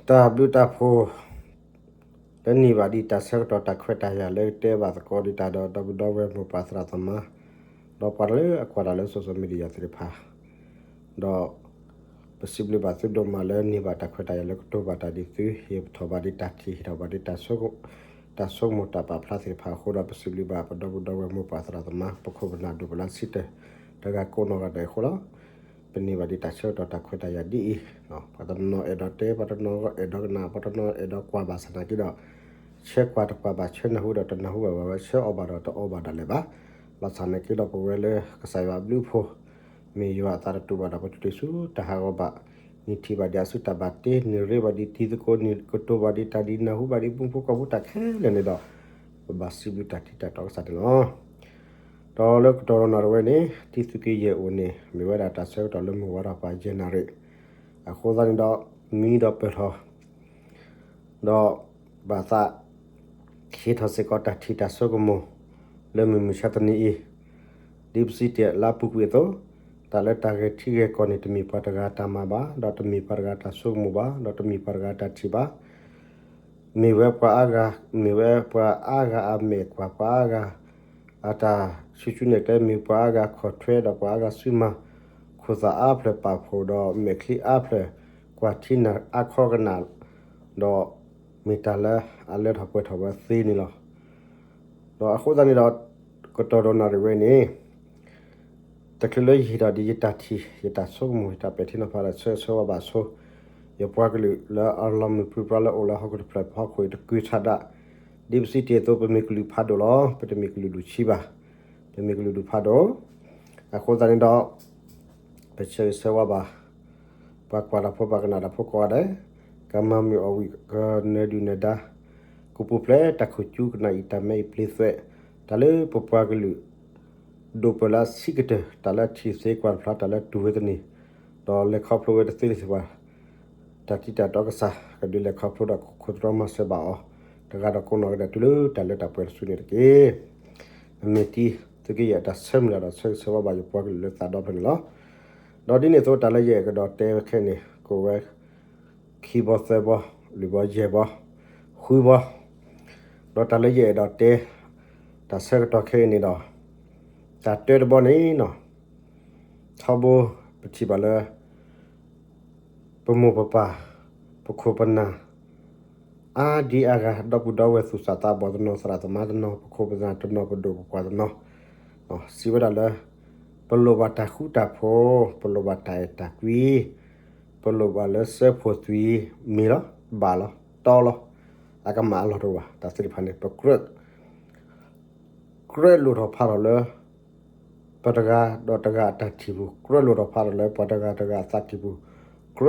တၢ်ဘျုးတၢ်ဖှိၣ် လၢန့ၢ်ဘၣ်ဒံးတၢ်ဆၢကတီၢ်တၢ်ခွဲးတၢ်ယာ်လၢကတဲဘၣ်သကိးဒံးတၢ်ဒီး ဒီပုၢ်ဒီဝဲၢ်မိၢ်ပၢ်သရၣ်သမါ ဒီးပှၤလၢအကွၢ်တၢ်လၢ social media သ့ၣ်တဖၣ် ဒီး ပစံးဘျုးဘၣ်သုဒိၣ်မးလၢန့ၢ်ဘၣ်တၢ်ခွဲးတၢ်ယာ်လၢကတိၤဘၣ်တၢ်ဒ်သု ဟ့ၣ်ထီၣ်ဘၣ်ဒံးတၢ်ထံၣ် ဟ့ၣ်ထီၣ်ဘၣ်ဒံးတၢ်ဆိက တၢ်ဆိကမိၣ်တၢ်ပာ်ဖျါသ့ၣ်တဖၣ်အဃိဒီး ပစံးဘျုးဘၣ်ပဒီပုၢ်ဒီဝဲၢ်မိၢ်ပၢ်သရၣ်သမါ ပခိၣ်ပနၢ်ဒိၣ်ပလၢဆံတၢၢ် တဂၤကိးနီၢ်ဂၤဒဲးအဃိလီၤ. ပန့ၢ်ဘၣ်ဒံးတၢ်ဆၢကတီၢ်တၢ်ခွဲးတၢ်ယာ်ဒ်အံၤ, ပှၤတနီၤအဲၣ်ဒိးတဲ ပှၤတနီၤအဲၣ်ဒိးကနၣ် ပှၤတနီၤအဲၣ်ဒိးကွၢ်ဘၣ်ဆၣ်သနာ်က့ဒီး ဆၢကွၢ်တကွၢ်ဘၣ် ဆၢနၢ်ဟူဒီးတနၢ်ဟူဘၣ်ဘၣ်ဝဲ ဆၢအီၣ်ဘၣ်ဒီးတအီၣ်ဘၣ်ဒၣ်လဲာ်ဘၣ်. ဘၣ်ဆၣ်သနာ်က့ဒီးပဝဲလၢကစၢ်ယွၤအဘျုးအဖှိၣ် မ့ၢ်ယွၤအသးတတူာ်ဘၣ်ဒီး ပတုၤဆူတၢ်ဟးဂီၤဘၣ်, န့ၢ်ထံၣ်ဘၣ်ဒံးအစုတၢ်ဘၣ်တ့ န့ၢ်ရ့ဘၣ်ဒံးတံၤသကိး န့ၢ်ကတိၤဘၣ်ဒံးတၢ်ဒ်နၢ်ဟူဘၣ်ဒံးမူဖိကီၢ်ဖိတၢ်ခဲလၢာ်န့ၣ်ဒီး ပဘၣ်စံးဘျုးတၢ်ထံၣ်တၢ်တီကစၢ်န့ၣ်လီၤ. ဒီးလၢကတီၢ်ဒီးနၣ်ရံၣ်ဝဲန့ၣ် တံၤသုးက့ယဲၢ်အိၣ်န့ၣ် မ့ၢ်ဝဲဒၣ်တၢ်ဆၢကတီၢ်လၢမုၢ်ဝါထီၣ်ပှၤယဲၢ်နၣ်ရံၣ်, အဃိသတးန့ၣ်ဒီး မံဒီးပၢၢ်ထီၣ် ဒီးဘၣ်သး ဟ့ၣ်ထီၣ်စ့ၢ်ကီးတၢ်ထံၣ်တၢ်ဆိကမိၣ် လၢမုၢ်မဆါတနံၤအံၤ, ဒ်ပစံးတ့ၢ်လၢအပူၤကွံာ်အသိး, တၢ်လၢတၢ်ဂဲၤထံဂဲၤကီၢ်န့ၣ် တမ့ၢ်ပှၤတဂၤတၢ်မၤဘၣ်, ဒီးတမ့ၢ်ပှၤတဂၤတၢ်ဆိကမိၣ်ဘၣ်, ဒီးတမ့ၢ်ပှၤတဂၤတၢ်ထံၣ်ဘၣ်. မ့ၢ်ဝဲပှၤအါဂၤ, မ့ၢ်ဝဲပှၤအါဂၤအမဲာ်ကွၢ် ပှၤအါဂၤ အတၢ်ဆူၣ်ဆူၣ်န့ၣ်ကျဲ မ့ၢ်ပှၤအါဂၤခီၣ်ထွဲဒီးပှၤအါဂၤစုမၤ ခိၣ်သၣ်အါဖျၢၣ်ပာ်ဖှိၣ်ဒီးမဲာ်ချံအါဖျၢၣ် ကွၢ်ထံနၢ်အါခီကနၣ် ဒီးမ့ၢ်တၢ်လၢအလၢထီၣ်ပှဲၤထီၣ်ဝဲသ့န့ၣ်လီၤ. ဒီးအဃိသတးန့ၣ်ဒီး ကတီၢ်ဒီးနၣ်ရံၣ်ဝဲန့ၣ် တချုးလၢယဟ့ၣ်ထီၣ်ဒံးယတၢ်ထံၣ် ယတၢ်ဆိကမိၣ် ယတၢ်ပဲာ်ထံနီၤဖးဒီးဆၢဂ့ၤဆၢဝါဘၣ်ဆိ ယပှၤကလုာ်လၢအလီၤမုၢ်ပြံပြါလၢအိၣ်လၢဟီၣ်ခိၣ်တဖျၢၣ်ဟီၣ်ခိၣ်အံၤတကုၤဆးဒး, ဒ်ပစံးတ့ၢ်အသိး ပမ့ၢ်ကလုာ်ဖးဒိၣ်လီၤ. ပတမ့ၢ်ကလုာ်ဒူၣ်ဆံးဘၣ်. ပမ့ၢ်ကလုာ်ဒူၣ်ဖးဒိၣ်. အဃိသတးန့ၣ်ဒီး ပဆၢဂ့ၤဆၢဝါဘၣ် ပှၤကွၢ်တၢ်ဖိ ပှၤကနၣ်တၢ်ဖိကိးဂၤဒဲး, ကမၤမုာ်အီၣ်ဝံၣ် ကနၢၤဒုၣ်နၢၤဒါ, ကပူၤဖျဲးတၢ်ခိၣ်ကၠူကနၣ်အံၤ တၢ်မဲအံၤပျ့သွဲး, တၢ်လၢပပှၤကလုာ် ဒိၣ်ပၢၢ်လၢအဆံးကတၢၢ် တၢ်လၢထံၣ်သ့ကွၢ်တဖျါ တၢ်လၢတူၢ်ဝဲသန့ၤ, ဒီးလဲၤခီဖျိဝဲတသ့လၢၤဘၣ် တၢ်ထံၣ်တၢ်တီကစၢ် ကဒုးလဲၤခီဖျိဒီးခိၣ်သတြီမၤစၢၤဘၣ်အီၤ တဂၤဒီးကိးနီၢ်ဂၤဒဲး တုၤလၢတၢ်လၢတၢ်ပှဲၤတစုန့ၣ်တက့ၢ်. အမ့ၢ်တံၤသုးက့ယဲၢ်အတၢ်ဆၢမုၢ်လၢ်ဒီးဆၢဂ့ၤဆၢဝါဘၣ်ယပှၤကလုာ်လၢသးဒီဖျၢၣ်န့ၣ်လီၤ. ဒီးဒ်န့ၣ်အသိး တၢ်လၢယအဲၣ်ကဒီးတဲခဲအံၤန့ၣ် ကိးဝဲ ခံဘီသၢဘီ လွံၢ်ဘီယဲၢ်ဘီ ဃုဘီ, ဒီးတၢ်လၢယအဲၣ်ဒိးတဲ တၢ်ဆၢကတီၢ်ခဲအံၤန့ၣ်ဒီး တၢ်တၢတဘီန့ၣ်နီၤ ထီဘိပထံၣ်ဘၣ်လၢ ပမိၢ်ပပၢ် ပခိၣ်ပနၢ် အါဒံအါဂၤ ဒီပုၢ်ဒီဝဲၢ်သူၣ်စၢ်သးဘီၣ်တနီၤ သရၣ်သမါတနီၤ ပခိၣ်ပနၢ်တနီၤ ပဒိၣ်ပပှၢ်တနီၤ စံးဝဲဒၣ်လၢ ပလိၣ်ဘၣ်တၢ်ဃူတၢ်ဖိး ပလိၣ်ဘၣ်တၢ်အဲၣ်တၢ်ကွံ ပလိၣ်ဘၣ်လၢစၢဖှိၣ်သွံၣ် မ့ၤလီၤ ဘၣ်လီၤ တီလီၤ အကမၣ်အလီၢ်တအိၣ်ဘၣ် တၢ်သ့ၣ်တဖၣ်န့ၣ် ပကြၢး ကြၢးလိၣ်ထီၣ်ဖးထီၣ်လၢ ပတဂၤဒီးတဂၤအတၢ်ထံၣ်ပူၤ, ကြၢးလိၣ်ထီၣ်ဖးထီၣ်လၢပှၤတဂၤတဂၤအသးကံၢ်ပူၤ, ကြၢးလိၣ်ထီၣ်ဖးထီၣ်လၢပှၤတဂၤဒီးတဂၤခိၣ်နူာ်ပူၤ, လၢပမ့ၢ်ပှၤတကလုာ်ဖးဒိၣ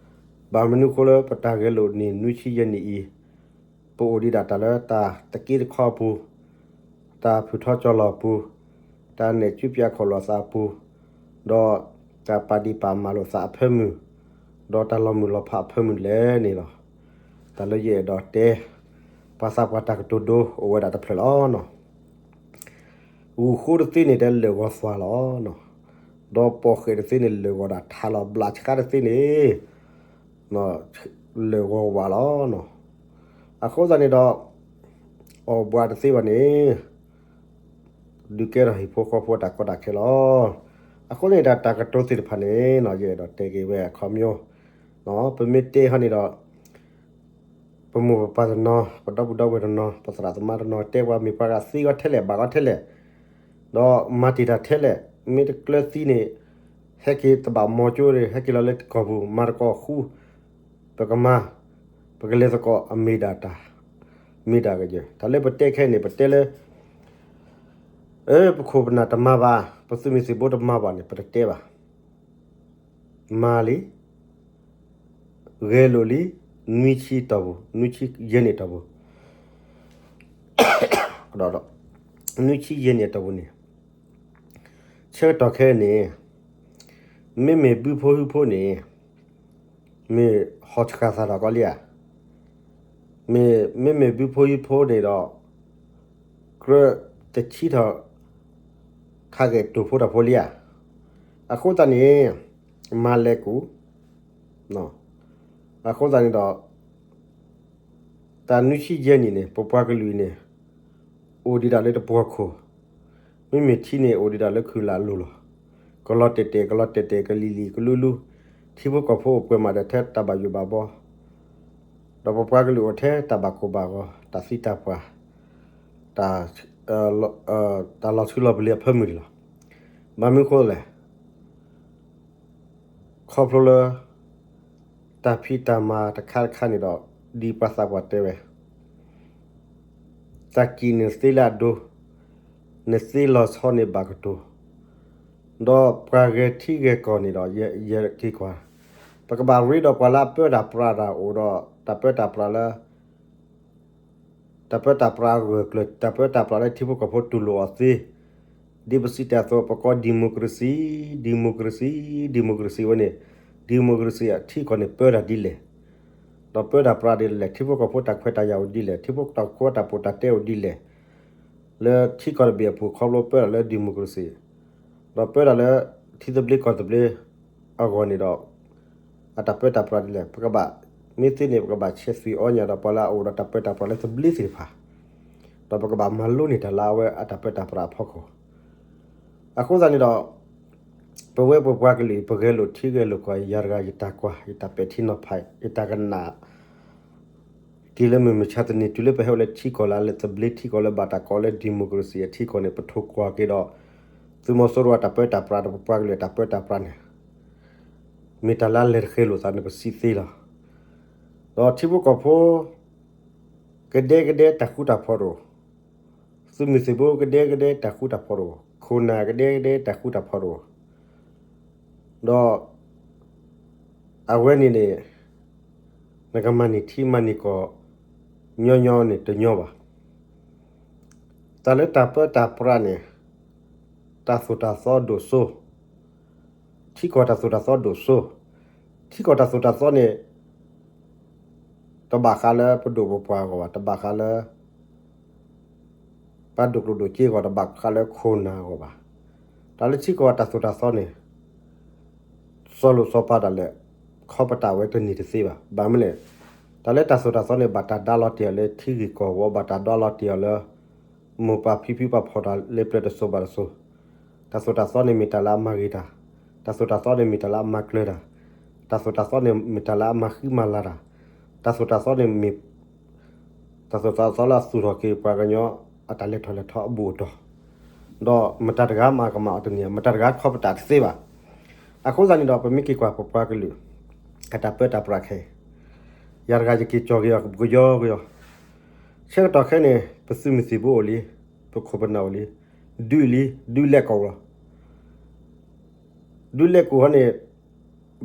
်, ဘၣ်မနုၤအဃိလၢပတၢ်ဂဲၤလိာ်န့ၢ်နွံဆံယဲၢ်နံၣ်အံၤ ပအိၣ်ဒံးဒၣ်တၢ်လၢတၢ်တက့တခီအပူၤ, တၢ်ဖုၣ်ထီၣ်ကၠီလီၤအပူၤ, တၢ်နဲၣ်ကူပၠးခီၣ်လိာ်သးအပူၤ, ဒီးတၢ်ပာ်ဒံးပာ်မၤလိာ်သးအဖၢမုၢ်, ဒီးတၢ်လီၤမုၢ်လီၤဖးအဖၢမုၢ်လဲၣ်န့ၣ်လီၤ. တၢ်လၢယအဲၣ်ဒိးတဲ ပှၤသးပှၢ်တၢ်ကတိၤဒိအိၣ်ဝဲဒၣ်တဖျၢၣ်လီၤ. ဂုၢ်ဃိတသ့န့ၣ် တဲလၢာ်ဂီၤသွါလီၤ. ဒီးပိာ်ဃဲးတသ့န့ၣ် လၢာ်ဂီၤဒၣ်ထါလီၤ. ဘျးဆှါတသ့န့ၣ် လၢာ်ဂီၤဝးလီၤ. အဃိသတးန့ၣ်ဒီး အီၣ်ဘှးတသ့ဘၣ်န့ၣ် ဒုးကဲထီၣ်ဟံၣ်ဖိဃီဖိတၢ်ကီတၢ်ခဲလီၤ. အဃိန့ၣ်ဒီး တၢ်ကတိၤသ့ၣ်တဖၣ်န့ၣ် ယအဲၣ်ဒိးတဲက့ၤဝဲအခီပညီ, ပမ့ၢ်တဲဟီန့ၣ်ဒီး ပမိၢ်ပပၢ်တနီၤ, ပဒီပုၢ်ဒီဝဲၢ်တနီၤ, ပသရၣ်သမါတနီၤ တဲပှၤမ့ၢ်ပှၤဂၤသံဂီၤထဲလဲၣ် ဘၣ်ဂီၤထဲလဲၣ်, ဒီးမၤတ့ၢ်တၢ်ထဲလဲၣ်, မ့ၢ်တကျၢၤသံန့ၣ် ဟဲက့ၤတဘၣ်မီၤကၠိဒီး ဟဲက့ၤလီၤလၢတကီၢ်ပူၤ မၤတကီၢ်ဃူ, ပကမၤ, ပကလဲၤသကိးအမ့ၢ်ဒၣ်တၢ်, မ့ၢ်ဒၣ်ကယဲၢ် တၢ်လၢပတဲခဲအံၤန့ၣ် ပတဲလၢ အၢ ပခိၣ်ပနၢ်တမၤဘၣ်, ပသုးမုၢ်သံၣ်ဘိတမၤဘၣ်န့ၣ် ပတတဲဘၣ်. မၤလံ, ဂဲၤလိာ်လံ, နွံဆံတီၢ်ပူၤ, နွံဆံယဲၢ်နံၣ်တီၢ်ပူၤ, နွံဆံယဲၢ်နံၣ်တီၢ်ပူၤန့ၣ် ဆၢကတီၢ်ခဲအံၤန့ၣ် မ့မ့ၢ်ဘုဖိဟံးဖိန့ၣ် မ့ၢ်ဟီၣ်ဆှၣ်သၣ်ထီၣ်ကီးလံဧါ, မ့မ့ၢ်ဘုဖိဟံးဖိန့ၣ်ဒီး ကြၢးတဆံးထီၣ် ခးဂဲၤတိာ်ဖိတၢ်ဖိလံဧါ, အဃိသတးန့ၣ် မၤလဲၤကူၣ်, အဃိသတးန့ၣ်ဒီး တၢ်နွံဆံယဲၢ်နံၣ်န့ၣ် ပပှၤကလုာ်အံၤန့ၣ် အိၣ်ဒံးဒၣ်လၢတပှီၤခိၣ်, မ့မ့ၢ်ထံန့ၣ် အိၣ်ဒံးဒၣ်လၢခုၣ်လၢ်အလိၤလီၤ. ကလီၤတဲာ်တဲာ် ကလီၤတဲာ်တဲာ် ကလံၤလံၤ ကလူလူ, ထံဖိကီၢ်ဖိအိၣ်ပှဲၤမးဒီးထဲတၢ်ဘၣ်ယိၣ်ဘၣ်ဘီ, ဒီးပပှၤကလုာ်အိၣ်ထဲတၢ်ဘၣ်ကိၢ်ဘၣ်ဂီၤ, တၢ်သံတၢ်ပှၢ်, တၢ် တၢ်လီၤဆူလီၤပလံၤအဖၢမုၢ်န့ၣ်လီၤ. ဘၣ်မနုၤအဃိလဲၣ်, ခီဖျိလၢ တၢ်ဖံးတၢ်မၤတခါတခါန့ၣ်ဒီး ဒ်ပှၤသးပှၢ်တဲဝဲ, တၢ်ကံၣ်န့ၣ်သ့လၢအဒိ, နသ့လီၤဆီန့ၣ်ဘၣ်ကတိၤ, ဒီးပှၤဂဲၤထံဂဲၤကီၢ်န့ၣ်ဒီး ယဲက့ၤကွၢ်, ပကဘၣ်ရ့ဒီးပှၤလၢအပၢတၢ်ပြးတၢ်အိၣ်ဒီး တၢ်ပၢတၢ်ပြးလၢ တၢ်ပၢတၢ်ပြးအဂၢၢ်ကျၢၤ တၢ်ပၢတၢ်ပြးလၢထံဖိကီၢ်ဖိတူၢ်လိာ်အီၤသ့, ဒ်ပစံးတ့ၢ်အသိး ပကိး democracy, democracy, democracy ဝဲန့ၣ်, democracy အထံကီၢ်န့ၣ်ပၢတၢ်ဒ်လဲၣ်, ဒီးပၢတၢ်ပြးဒ်လဲၣ်, ထံဖိကီၢ်ဖိတၢ်ခွဲးတၢ်ယာ်အိၣ်ဒ်လဲၣ်, ထံဖိကီၢ်ဖိတၢ်ပီးတၢ်တဲအိၣ်ဒ်လဲၣ်, လၢထံကီၢ်တဘ့ၣ်အပူၤခီဖျိပၢတၢ်လၢ democracy ဒီးပၢတၢ်လၢ ထံသဘျ့ကီၢ်သဘျ့အဂီၢ်န့ၣ်ဒီး အတၢ်ပၢတၢ်ပြးဒ်လဲၣ်, ပကဘၣ် မ့ၢ်သ့န့ၣ် ပကဘၣ်ဆဲးသွံၣ်အီၣ်ညၣ်ဒီးပှၤလၢအအိၣ်ဒီးတၢ်ပၢတၢ်ပြးလၢသဘျ့သ့ၣ်တဖၣ်, ဒီးပကဘၣ်မၤလိန့ၢ်တၢ်လၢအဝဲအတၢ်ပၢတၢ်ပြးအဖီခိၣ်, အဃိသတးန့ၣ်ဒီး ပဝဲပပှၤကလုာ် ပဂဲၤလိာ်ထံဂဲၤလိာ်ကီၢ် ယၤတဂၤယတၢ်ကွၢ် ယတၢ်ပဲာ်ထံနီၤဖး ယတၢ်ကနၣ် က့ၤလၢမုၢ်မဆါတနံၤ တုၤလၢပဟဲအိၣ်လၢထံကီၢ်လၢအလဲၤသဘျ့ထံကီၢ်လၢဘၣ်တၢ်ကိးလၢ democracy အထံကီၢ်န့ၣ် ပထိၣ်ကွၢ်က့ၤဒီး သုးမီၤစိရိၤအတၢ်ပၢတၢ်ပြးဒီးပပှၤကလုာ်အတၢ်ပၢတၢ်ပြးန့ၣ် မ့ၢ်တၢ်လၢအလဲၤတဃဲၤလိာ်သးန့ၣ် ပစံးသ့လီၤ. ဒီးထံဖိကီၢ်ဖိ ကဒဲကဒဲတၢ်ဃူတၢ်ဖိးတအိၣ်, သုးမုၢ်သံၣ်ဘိကဒဲကဒဲတၢ်ဃူတၢ်ဖိးတအိၣ်, ခိၣ်နၢ်ကဒဲကဒဲတၢ်ဃူတၢ်ဖိးတအိၣ်, ဒီး အဝဲန့ၣ်န့ၣ် နကမၤန့ၢ်ထံမၤန့ၢ်ကီၢ် ညီညီန့ၣ်တညီဘၣ်. တၢ်လၢတၢ်ပၢတၢ်ပြးန့ၣ် တၢ်သိၣ်တၢ်သီဒိၣ်စိ, ထံကီၢ်တၢ်သိၣ်တၢ်သီဒိၣ်စိ, ထံကီၢ်တၢ်သိၣ်တၢ်သီန့ၣ် တဘၣ်ဃးလၢပဒိၣ်ပပှၢ်အဂီၢ်ဘၣ်, တဘၣ်ဃးလၢ ပှၤဒိၣ်ကျိၣ်ဒိၣ်စ့အဂီၢ်, တဘၣ်ဃးလၢခိၣ်နၢ်အဂီၢ်ဘၣ်. တၢ်လၢထံကီၢ်တၢ်သိၣ်တၢ်သီန့ၣ် စီၤလိၣ်စီၤပၤဒၣ်လဲာ် ခီပတာ်ဝဲတန့ၢ်တသ့ဘၣ်. ဘၣ်မနုၤလဲၣ်, တၢ်လၢတၢ်သိၣ်တၢ်သီန့ၣ် ဘၣ်တၢ်ဒါလီၤတ့ၢ်အီၤလၢထံဂ့ၢ်ကီၢ်ဝီ, ဘၣ်တၢ်ဒါလီၤတ့ၢ်အီၤလၢ မိၢ်ပၢ်ဖံဖုပာ်ဖှိၣ်တၢ်လၢပျၢၤတစိၤဘၣ်တစိၤ, တၢ်သိၣ်တၢ်သီန့ၣ်မ့ၢ်တၢ်လၢအမၤဂ့ၤတၢ်, တၢ်သိၣ်တၢ်သီန့ၣ်မ့ၢ်တၢ်လၢအမၤကျၢၤတၢ်, တၢ်သိၣ်တၢ်သီန့ၣ်မ့ၢ်တၢ်လၢအမၤဃံမၤလၤတၢ်, တၢ်သိၣ်တၢ်သီန့ၣ်မ့ၢ် တၢ်သိၣ်တၢ်သီလၢအသူၣ်ထီၣ်က့ၤပှၤကညီအတၢ်လဲၤထီၣ်လဲၤထီအဘူးအတံၢ်, ဒီးမတၤတဂၤမၤကမၣ်အီၤတန့ၢ်, မတၤတဂၤခီပတာ်တသ့ဘၣ်. အဃိသတးန့ၣ်ဒီး ပမ့ၢ်က့ၤကွၢ်ပပှၤကလုာ် အတၢ်ပၢတၢ်ပြးခဲအံၤ, ယၤတဂၤယက့ၤကၠီၤက့ၤအီၤကယီကယီ, ဆၢကတီၢ်ခဲအံၤန့ၣ် ပသုးမုၢ်သံၣ်ဘိအိၣ်လံ, ပခိၣ်ပနၢ်အိၣ်လံ, ဒုးလံ, ဒုးလဲၤကိာ်လီၤ. ဒုးလဲၤကိာ်ဟီန့ၣ်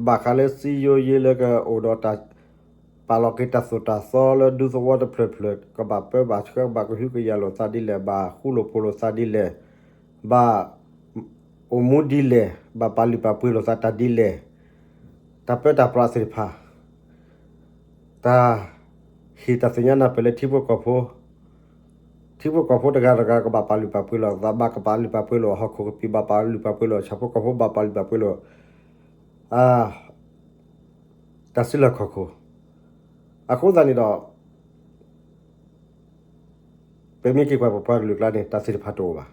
ဘၣ်ဃးလၢစံယိယ့လၢကအိၣ်ဒီးတၢ် ပာ်လီၤက့ၤတၢ်သိၣ်တၢ်သီလၢဒူသဝီတဖျၢၣ်ဖျၢၣ် ကဘၣ်ပၢဘၣ်ဆှၢ ကဘၣ်ကဟုကယာ်လိာ်သးဒ်လဲၣ်, ဘၣ်ဃူလိာ်ဖိးလိာ်သးဒ်လဲၣ်, ဘၣ်အိၣ်မူဒ်လဲၣ်, ဘၣ်ပာ်လုၢ်ပာ်ပှ့ၤလိာ်သးတၢ်ဒ်လဲၣ်, တၢ်ပၢတၢ်ပြးသ့ၣ်တဖၣ် တၢ်ဟ့ၣ်တၢ်သ့ၣ်ညါနၢ်ပၢၢ်လၢထံဖိကီၢ်ဖိ, ထံဖိကီၢ်ဖိတဂၤတဂၤကဘၣ်ပာ်လုၢ်ပာ်ပှ့ၤလိာ်သး, ဘၣ်ကပာ်လုၢ်ပာ်ပှ့ၤလိာ်ဟီၣ်ခိၣ်ကပံာ်, ဘၣ်ပာ်လုၢ်ပာ်ပှ့ၤလိာ်ဆၣ်ဖိကီၢ်ဖိ, ဘၣ်ပာ်လုၢ်ပာ်ပှ့ၤလိာ် အ တၢ်စုလီၢ်ခီၣ်ခိၣ်. အဃိသတးန့ၣ်ဒီး ပမ့ၢ်က့ၤကွၢ်ပပှၤကလုာ်အကျါန့ၣ် တၢ်သ့ၣ်တဖၣ်တအိၣ်ဘၣ်.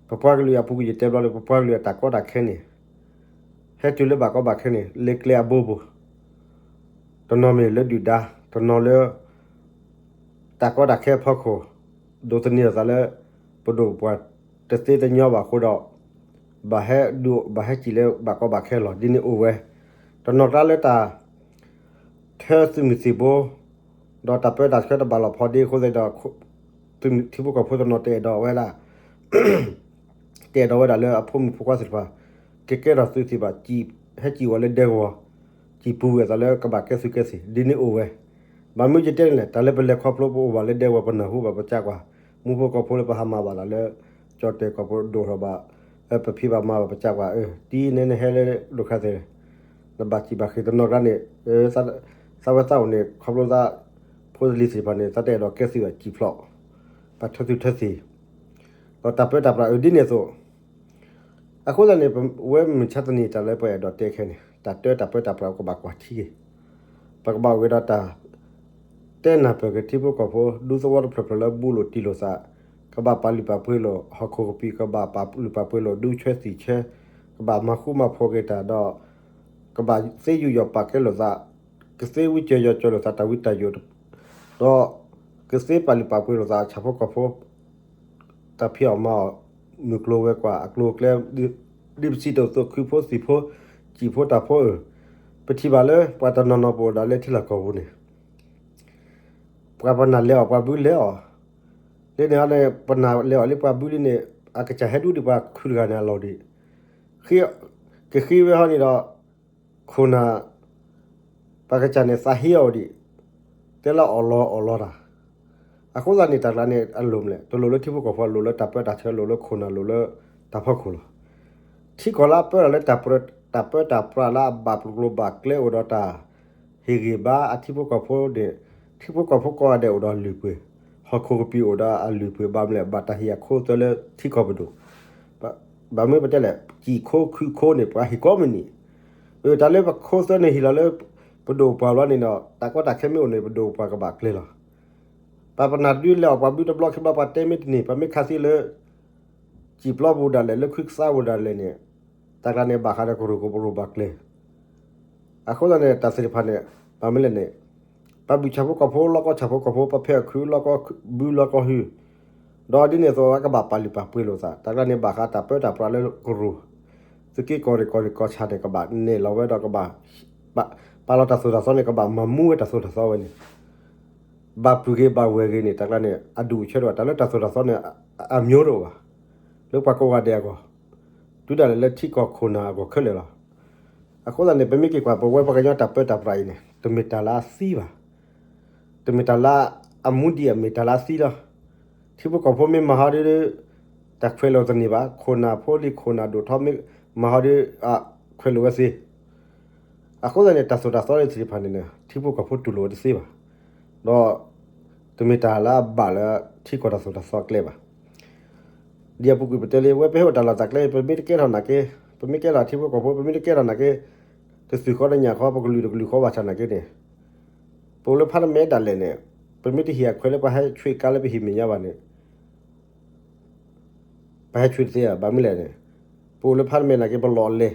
ပပှၤကလုာ်အပူၤကွံာ် ယတဲဘျီလၢ ပပှၤကလုာ်အတၢ်ကီတၢ်ခဲန့ၣ် ဟဲတုၤလၢဘၣ်ကီဘၣ်ခဲန့ၣ် လၢကျဲအဘိဘိ, တနီၤမ့ၢ်လၢဒုၣ်ဒါ, တနီၤလၢ တၢ်ကီတၢ်ခဲအဖီခိၣ်, ဒိးသန့ၤအသးလၢ ပဒိၣ်ပပှၢ်တသ့တညီဘၣ်အဃိဒီး ဘၣ်ဟဲဒုး ဘၣ်ဟဲစံၣ်လၢဘၣ်ကီဘၣ်ခဲလီၤ. ဒ်န့ၣ်အိၣ်ဝဲ, တနီၤကျါလၢတၢ် ထၢသုးမုၢ်သံၣ်ဘိ, ဒီးတၢ်ပၢတၢ်ဆှၢတဘၣ်လီၢ်ဖီဒ့အဃိသတးဒီး ထံဖိကီၢ်ဖိတနီၤတအဲၣ်ဒိးဝဲဒၣ် တအဲၣ်ဒိးဝဲဒၣ်လၢအဖိမုၣ်ဖိခွါသ့ၣ်တဖၣ် ကကဲထီၣ်သုးသ့ၣ်တဖၣ် ဟဲစံၣ်ဝဲလၢဒဲကဝီၤ, စံၣ်ပူၤဝဲအသးလၢကဘၣ်ကဲသုးကဲသ့ၣ် ဒ်န့ၣ်အိၣ်ဝဲ. ဘၣ်မနုၤယတဲန့ၣ်လဲၣ်, တၢ်လၢပလဲၤခီဖျိပအိၣ်ဘၣ်လၢဒဲကဝီၤ ပနၢ်ဟူဘၣ်ပစံးကွၢ်, မူဖိကီၢ်ဖိလၢပဟးမၤဘၣ်တၢ်လၢ ကၠီၣ်တဲၣ်ကီၢ်ဖိဒိၣ်ထီၣ်ဘၣ်, ပဖံးဘၣ်မၤဘၣ်ပစံးကွၢ်, အၢ တနံၤန့ၣ်နဟဲလၢဒိၣ်ခါသ့ၣ် နဘၣ်စံၣ်ဘၣ်ဃ့ၢ်တနီၤကျါန့ၣ်, သးဝဲသးအိၣ်န့ၣ် ခီဖျိသး ဖိလံၤသ့ၣ်တဖၣ်န့ၣ် သးတအဲၣ်ဒိးကဲသုးဘၣ်စံၣ်ဖျိး, ဘၣ်ထၢသုးထၢသ့ၣ်, ဒီးတၢ်ပၢတၢ်ပြးအၢဒ်န့ၣ်အသိး, အဃိသတးန့ၣ် ပဝဲမုၢ်ဆါတနံၤတၢ်လၢပအဲၣ်ဒိးတဲခဲန့ၣ် တၢ်တၢတၢ်ပၢတၢ်ပြးကဘၣ်ကွၢ်ထံက့ၤ, ပကဘၣ်အိၣ်က့ၤဒီးတၢ် တဲနၢ်ပၢၢ်က့ၤထံဖိကီၢ်ဖိ ဒူသဝီတဖျၢၣ်ဖျၢၣ်လၢဘူးလိာ်တံၢ်လိာ်သး, ကဘၣ်ပာ်လုၢ်ပာ်ပှ့ၤလိာ် ဟီၣ်ခိၣ်ကပံာ် ကဘၣ်ပာ်လုၢ်ပာ်ပှ့ၤလိာ် ဒူဆှၢသံၣ်ဆှၢ, ကဘၣ်မၤဃူမၤဖိးက့ၤတၢ်ဒီး ကဘၣ်သ့ယူးယီၣ်ပာ်ကဲလိာ်သး, ကသ့ဝံကၢၤယီၤကၢၤလိာ်သးတၢ်ဝံတၢ်ယိာ်, ဒီးကသ့ပာ်လုၢ်ပာ်ပှ့ၤလိာ်သးဆၣ်ဖိကီၢ်ဖိ တၢ်ဖံးအီၣ်မၤအီၣ် မုၢ်ကျိၤဝဲၤကွာ်အကျိၤအကျဲ ဒ်ပစံးတၢ်အသိး ခုဖိသံၣ်ဖိ စံၣ်ဖိတၢ်ဖိဧၢ, ပထံၣ်ဘၣ်လၢပှၤတနီၤနီၤပအိၣ်ဒၣ်လၢထံလီၢ်ကီၢ်ပူၤန့ၣ် ပှၤပနၢ်လဲၤအီၤ ပှၤဘုလဲၤအီၤ, လၢန့ၣ်ဟီန့ၣ် ပနၢ်လဲၤအီၤလၢပှၤဘုလံန့ၣ် အကစၢ်ဟဲဒူဒံးပှၤခုတဂၤန့ၣ်အလီၢ်ဒံး, ကဃ့ဝဲဟီန့ၣ်ဒီး ခိၣ်နၢ် ပှၤကစၢ်န့ၣ်သးဟ့အီၤဒံး, တဲလၢအီၣ်လီၤအီၣ်လီၤတၢ်, အဃိသတးန့ၣ် တၢ်ကျါန့ၣ် အလိၣ်မလဲၣ်, တလိၣ်လၢထံဖိကီၢ်ဖိ အလိၣ်လၢတၢ်ပၢတၢ်ဆှၢ အလိၣ်လၢခိၣ်နၢ် အလိၣ်လၢတၢ်ဖီခိၣ်လီၤ. ထံကီၢ်လၢအပၢတၢ်လၢ တၢ်ပၢတၢ်ပြးလၢအဘၣ်ကျိၤဘၣ်ကျဲအိၣ်ဒီးတၢ်ဟ့ၣ်ဂံၢ်ဘါအထံဖိကီၢ်ဖိန့ၣ် ထံဖိကီၢ်ဖိကိးဂၤဒဲးအိၣ်ဒီးအလုၢ်အပှ့ၤ, ဟီၣ်ခိၣ်ကပံာ်အိၣ်ဒီးအလုၢ်အပှ့ၤ ဘၣ်မလဲၣ် ဘၣ်တၢ်ဟ့ၣ်အခိအသွဲလၢထံကီၢ်ပဒိၣ်, ဘၣ်မနုၤပတဲလဲၣ် စံၣ်ခိခုခိန့ၣ် ပှၤဟ့ၣ်ကိးမုၢ်နံၤ, အတၢ်လၢပခိသွဲန့ၣ်ဟ့ၣ်လီၤလၢ ပဒိၣ်ပပှၢ်ဘျီန့ၣ်ဒီး တၢ်ကီတၢ်ခဲမ့ၢ်အိၣ်န့ၣ် ပဒိၣ်ပပှၢ်ကဘၣ်ကျဲလီၤ. ပပနၢ်ဒုးလဲၤအီၣ်ပှၤဘုတဘျီခံဘျီ ပှၤတဲမ့ၢ်တန့ၢ် ပမ့ၢ်ခးသံလၢ စံၣ်ပျီပူၤဒၣ်လဲာ် လၢခုကစါပူၤဒၣ်လဲာ်န့ၣ် တၢ်ကျါန့ၣ် ဘၣ်ဃးဒီးကရူၢ်ကရိၣ်ဘၣ်ကျဲ အဃိသတးန့ၣ် တၢ်သ့ၣ်တဖၣ်န့ၣ် ဘၣ်မနုၤလဲၣ်န့ၣ် ပှၤဘုၣ်ဆၣ်ဖိကီၢ်ဖိ လီၢ်ကီဆၣ်ဖိကီၢ်ဖိ ပှၤဖဲအီၣ်ခုလီၢ်ကီဘုလီၢ်ကီဟုၣ်, ဒီးဒ်န့ၣ်အသိး အဝဲကဘၣ်ပာ်လုၢ်ပာ်ပှ့ၤလိာ်သး တၢ်ကျါန့ၣ် ဘၣ်ဃးတၢ်ပၢတၢ်ပြးလၢကရူၢ်, သုးက့ကီၢ်ရ့ၣ်ကီၢ်ရ့ၣ်ကီၢ်ဆၣ်န့ၣ် ကဘၣ်နဲၣ်လီၤဝဲဒီးကဘၣ် ပာ်လီၤတၢ်သိၣ်တၢ်သီန့ၣ် ကဘၣ်မၤမူဝဲတၢ်သိၣ်တၢ်သီဝဲန့ၣ် ဘၣ်ပုၢ်ဂ့ၤဘၣ်ဝဲၢ်ဂ့ၤန့ၣ် တၢ်ကျါန့ၣ် အဒူၣ်အဆၢတအိၣ်ဘၣ် တၢ်လၢတၢ်သိၣ်တၢ်သီန့ၣ် အမျိုးတအိၣ်ဘၣ် လၢပှၤကိးဂၤဒဲးအဂီၢ်, တုၤဒၣ်လဲာ်လၢထံကီၢ်ခိၣ်နၢ်အဂီၢ်ခဲလၢာ်လီၤ. အဃိသတးန့ၣ် ပမ့ၢ်က့ၤကွၢ် ပဝဲပှၤကညီတၢ်ပၢတၢ်ပြးအံၤန့ၣ် တမ့ၢ်တၢ်လၢအသံဘၣ်, တမ့ၢ်တၢ်လၢအမူဒံး အမ့ၢ်တၢ်လၢအသံလီၤ. ထံဖိကီၢ်ဖိမ့ၢ်မၤဟီဒ် တၢ်ခွဲးလိာ်တန့ၢ်ဘၣ်, ခိၣ်နၢ်ဖိလံၤခိၣ်နၢ်ဒိၣ်ထီမ့ၢ်မၤဟီဒ် ခွဲးလိာ်ဝဲသ့ အဃိသတးန့ၣ် တၢ်သိၣ်တၢ်သီသ့ၣ်တဖၣ်န့ၣ် ထံဖိကီၢ်ဖိတူၢ်လိာ်ဝဲတသ့ဘၣ်, ဒီး တမ့ၢ်တၢ်လၢအဘၣ်လၢထံကီၢ်တၢ်သိၣ်တၢ်သီအကျဲဘၣ်. ဒ်အပူၤကွံာ်ပတဲလံ ဝဲပဟဲအိၣ်တၢ်လီၢ်တၢ်ကျဲ ပမ့ၢ်တကဲထီၣ်နာ်က့, ပမ့ၢ်ကဲထီၣ်ထံဖိကီၢ်ဖိ ပမ့ၢ်တကဲထီၣ်နာ်က့, တသုးဃီတညၣ်ဃီ ပကလုာ်တကလုာ်ဃီဘၣ်ဆၣ်နာ်က့န့ၣ်, ပအိၣ်လၢဖါတမဲဒၣ်လဲာ်န့ၣ်, ပမ့ၢ်တဟ့ၣ်အခွဲးလၢပှၤဟဲဆွံကါလၢပဟံၣ်မဲာ်ညါဘၣ်န့ၣ် ပဟဲဆွံတသ့ဘၣ်. ဘၣ်မနုၤလဲၣ်န့ၣ်, ပအိၣ်လၢဖါတမဲနာ်က့ ပလီၢ်လဲ,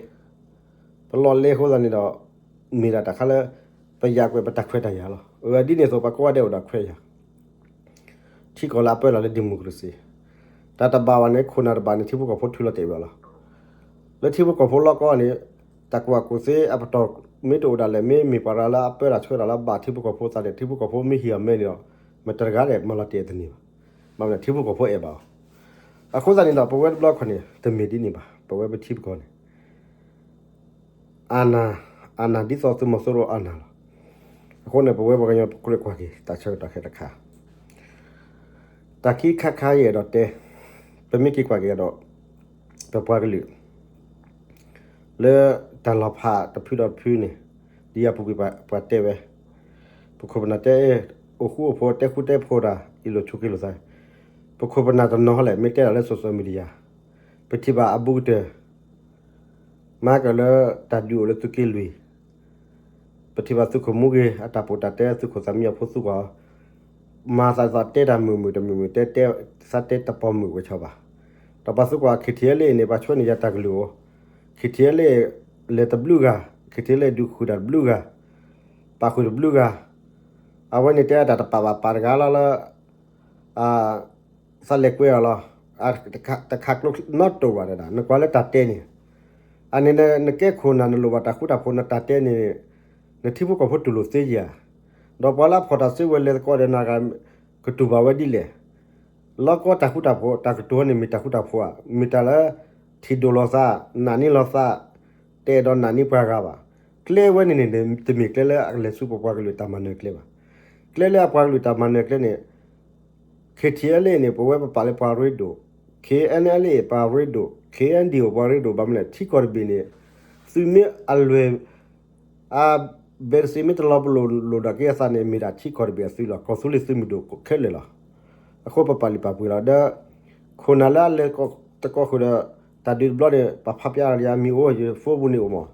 ပလီၢ်လဲအဃိသတးန့ၣ်ဒီး မ့ၢ်ဒၣ်တၢ်ခါလၢ ပယၤကွဲးပတၢ်ခွဲးတၢ်ယာ်လီၤ. အဝဲဒ်န့ၣ်အသိး ပှၤကိးဂၤဒဲးအိၣ်ဒီးခွဲးယာ် ထံကီၢ်လၢအပၢလီၤလၢ democracy တၢ်တဘၣ်ဘၣ်န့ၣ် ခိၣ်နၢ်တဘၣ်န့ၣ် ထံဖိကီၢ်ဖိထုးလီၤတဲာ်ဝဲလီၤ. လၢထံဖိကီၢ်ဖိလီၢ်ကီၢ်န့ၣ် တၢ်ကူၣ်ဘၣ်ကူၣ်သ့အပတီၢ်မ့ၢ်တအိၣ်ဒၣ်လဲာ် မ့ၢ်မ့ၢ်ပှၤတဂၤလၢအပၢတၢ်ဆှၢတၢ်လၢအဘၣ်ထံဖိကီၢ်ဖိသးန့ၣ် ထံဖိကီၢ်ဖိမ့ၢ်ဟ့ၣ်အီၤမဲန့ၣ်ဒီး မတၤတဂၤဒီးမၤလီၤတဲာ်အီၤတန့ၢ်ဘၣ်. ဘၣ်မနုၤလဲၣ် ထံဖိကီၢ်ဖိအဲၣ်ဘၣ်အီၤ. အဃိသတးန့ၣ်ဒီး ပဝဲတဘျီခီန့ၣ် တမ့ၢ်ဒ်န့ၣ်ဘၣ်. ပဝဲပထံပကီၢ်န့ၣ် အာဏာ, အာဏာဒ်သိးသုးမီၤစိရိၤအာဏာလီၤ. အဃိန့ၣ် ပဝဲပှၤကညီပကြၢးကွၢ်က့ၤ တၢ်ဆၢကတီၢ်ခဲတခါ, တၢ်ခံခါခါယအဲၣ်ဒိးတဲ, ပမ့ၢ်က့ၤကွၢ်က့ၤဒီး ပပှၤကလုာ် လၢတၢ်လီၤဖးတဖုဒီးတဖုန့ၣ် ဒ်အပူၤကွံာ်ပှၤတဲဝဲ, ပခိၣ်ပနၢ်တဲ အိၣ်ဃူအိၣ်ဖိး တဲဃူတဲဖိးတၢ် အ့ၣ်လိာ်ဆိးက့လိာ်သး, ပခိၣ်ပနၢ်တနီၤလဲၣ် မ့ၢ်တဲတၢ်လၢ social media ပထံၣ်ဘၣ်အဘူးကတၢၢ် မၤကၢၢ်လၢတၢ်ဒုးအိၣ်လၢသုးက့လွံၢ်, ပထံၣ်ဘၣ်သုးခိၣ်မူဂ့ၤ အတၢ်ပိာ်တၢ်တဲ သုးခိၣ်သးမံအီၤဖိသူကွၢ်အီၤ, မၤသးသီတဲတၢ်မုာ်မုာ်တမုာ်မုာ် တဲတဲသးတဲတပီၤမုာ်ဝဲဆီဘၣ်. ဒီးပှၤသူကွၢ် KTLA န့ၣ် ပှၤဆှၢန့ၢ်ယၤတၢ်ကလုၢ်အိၣ်, KTLA လဲၤတဘျုးဂၤ, KTLA ဒုးဃုာ်တၢ်တဘျုးဂၤ, ပာ်ဃုာ်တဘျုးဂၤ, အဝဲန့ၣ်တဲတၢ်တပာ်ဘၣ်ပာ်တဂၤလီၤလၢ သးလဲၤကွဲအီၤလီၤ. တခးကျိနီတိၢ်ဘၣ်တဒၣ် နကွၢ်လၢတၢ်တဲန့ၣ်, အန့ၣ်နကဲခိၣ်နၢ် နလိၣ်ဘၣ်တၢ်ဃူတၢ်ဖိး နတၢ်တဲန့ၣ် နထံဖိကီၢ်ဖိတူၢ်လိာ်သ့ဧါ. ဒီးပှၤလၢအဖီၣ်တၢ်စုဝဲၤလဲၤသကိးဒီးနၤဂၤ ကတူၢ်ဘၣ်ဝဲဒ်လဲၣ်. လီၢ်ကီတၢ်ဃူတၢ်ဖိး တၢ်ကတိၤန့ၣ်မ့ၢ်တၢ်ဃူတၢ်ဖိးဧါ, မ့ၢ်တၢ်လၢ ထံၣ်ဒိၣ်လိာ်သး, နာ်န့ၢ်လိာ်သး, တအဲၣ်ဒိးနာ်န့ၢ်ပှၤဂၤဘၣ်. ကျဲဝဲန့ၣ်န့ၣ် တမ့ၢ်ကျဲလၢအလဲၤဆူပပှၤကလုာ်တၢ်မၤနၢၤကျဲဘၣ်. ကျဲလၢအပှၤကလုာ်တၢ်မၤနၢၤကျဲန့ၣ် KTLA န့ၣ် ပဝဲပပာ်လၢပှၤရ့ဒိၣ်, KNLA ပှၤရ့ဒိၣ်, KNDO ပှၤရ့ဒိၣ် ဘၣ်မနုၤလဲၣ် ထံကီၢ်တဘ့ၣ်န့ၣ် သုမ့ၢ်အလွဲၢ် အဘဲတစ့မ့ၢ်တလီၤပလိာ်လိာ်ဒၣ်က့ၤအသးန့ၣ် မ့ၢ်ဒၣ်ထံကီၢ်တဘ့ၣ်အသုးလီၤ. ကီၢ်သူလ့ၤသုးမုၢ်ဒိၣ်ခဲလၢာ်လီၤ. အဃိပပာ်လုၢ်ပာ်ပှ့ၤလီၤ. ဒီး ခိၣ်နၢ်လၢအလဲၤတကီၢ်ဃုာ်ဒီး တၢ်ဒုးတဘျီန့ၣ် ပှၤဖးပျါလီၤယၤမံၤအိၣ် ယ phone ပူၤန့ၣ်အိၣ်မး,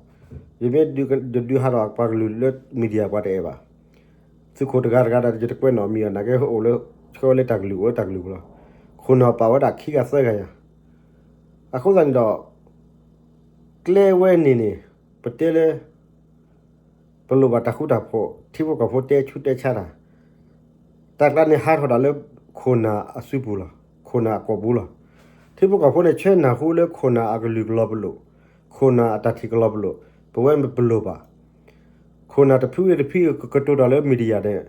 ယမ့ၢ်ဒုးဒုးဟးထီၣ်ပှၤကလုာ်လၢ media ပှၤတအဲၣ်ဘၣ်, သုးခိၣ်တဂၤတဂၤဒီး ယတကွဲးနီၣ်မံၤအီၤ နာ်က့အိၣ်လၢ ဆှၢဝဲလၢတၢ်ကလုာ် အိၣ်လၢတၢ်ကလုာ်ပူၤလီၤ. ခိၣ်နၢ်ပာ်ဝဲဒၣ်ခံဂၤသၢဂၤယၤ, အဃိသတးန့ၣ်ဒီး ကျဲဝဲန့ၣ်န့ၣ် ပတဲလၢ ပလိၣ်ဘၣ်တၢ်ဃူတၢ်ဖိး ထံဖိကီၢ်ဖိတဲဆူးတဲဆါတၢ်, တၢ်ကျါန့ၣ်ဟးထီၣ်ဒၣ်လၢ ခိၣ်နၢ်အစုပူၤလီၤ, ခိၣ်နၢ်အကီၢ်ပူၤလီၤ. ထံဖိကီၢ်ဖိန့ၣ် ဆၢနၢ်ဟူလၢခိၣ်နၢ်အကလုၢ်ကလီၤပလိာ်, ခိၣ်နၢ်အတၢ်ထံၣ်ကလီၤပလိာ်, ပဝဲပလိၣ်ဘၣ် ခိၣ်နၢ်တဖုဂ့ၤတဖုဂ့ၤ ကကတိၤတၢ်လၢ media န့ၣ်,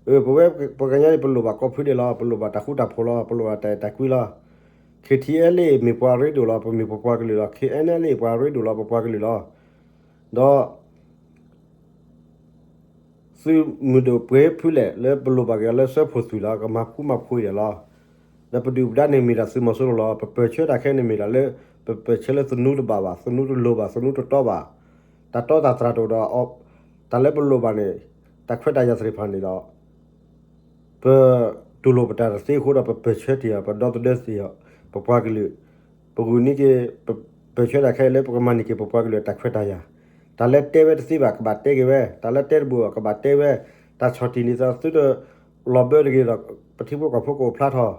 အၢ ပဝဲပှၤကညီန့ၣ် ပလိၣ်ဘၣ်ကီၢ်ဖုဒဲးလီၤ, ပလိၣ်ဘၣ်တၢ်ဃူတၢ်ဖိးလီၤ, ပလိၣ်ဘၣ်တၢ်အဲၣ်တၢ်ကွံလီၤ. ခ့ၣ်ထံၣ်အဲလ့ၣ် မ့ၢ်ပှၤရ့ဒိၣ်လီၤ, ပမ့ၢ်ပပှၤကလုာ်လီၤ. ခ့ၣ်အဲလ့ၣ် ပှၤရ့ဒိၣ်လီၤ, ပပှၤကလုာ်လီၤ. ဒီး သုးမုၢ်ဒိၣ်ပှဲၤဖုလဲၣ် လၢပလိၣ်ဘၣ်က့ၤလၢစၢဖှိၣ်သုးလီၤ, ကမၤဃူမၤဖိးဒဲးလီၤ. ဒီးပဒုၣ်ပဒါန့ၣ်မ့ၢ်ဒၣ်သုးမီၤစိရိၤလီၤ. ပပၢၢ်ဆၢတၢ်ခဲအံၤန့ၣ်မ့ၢ်ဒၣ်လၢ ပပၢၢ်ဆၢလၢသနူတဘၣ်ဘၣ်, သနူတလိၤဘၣ်, သနူတတီဘၣ်, တၢ်တီတၢ်တြၢ်တအိၣ်ဒီး တၢ်လၢပလိၣ်ဘၣ်န့ၣ် တၢ်ခွဲးတၢ်ယာ်သ့ၣ်တဖၣ်န့ၣ်ဒီး ပတူၢ်လိာ်ပတၢ်တသ့အဃိဒီး ပပၢၢ်ဆၢတ့ၢ်အီၤ, ပဒီသဒၢတ့ၢ်အီၤ ပပှၤကလုာ်, ပဂုာ်န့ၢ်က့ၤ ပပၢၢ်ဆၢတၢ်ခဲအံၤလၢပကမၤန့ၢ်က့ၤပပှၤကလုာ်အတၢ်ခွဲးတၢ်ယာ်, တၢ်လၢတဲဝဲတသ့ဘၣ် ကဘၣ်တဲက့ၤဝဲ, တၢ်လၢတဲတဘူၣ်ဘၣ် ကဘၣ်တဲဝဲ, တၢ်ဆီၣ်တံၢ်န့ၣ်သးသုတလီၤဘၢတဂ့ၤဒီး ပထံဖိကီၢ်ဖိကအိၣ်ဖျါထီၣ်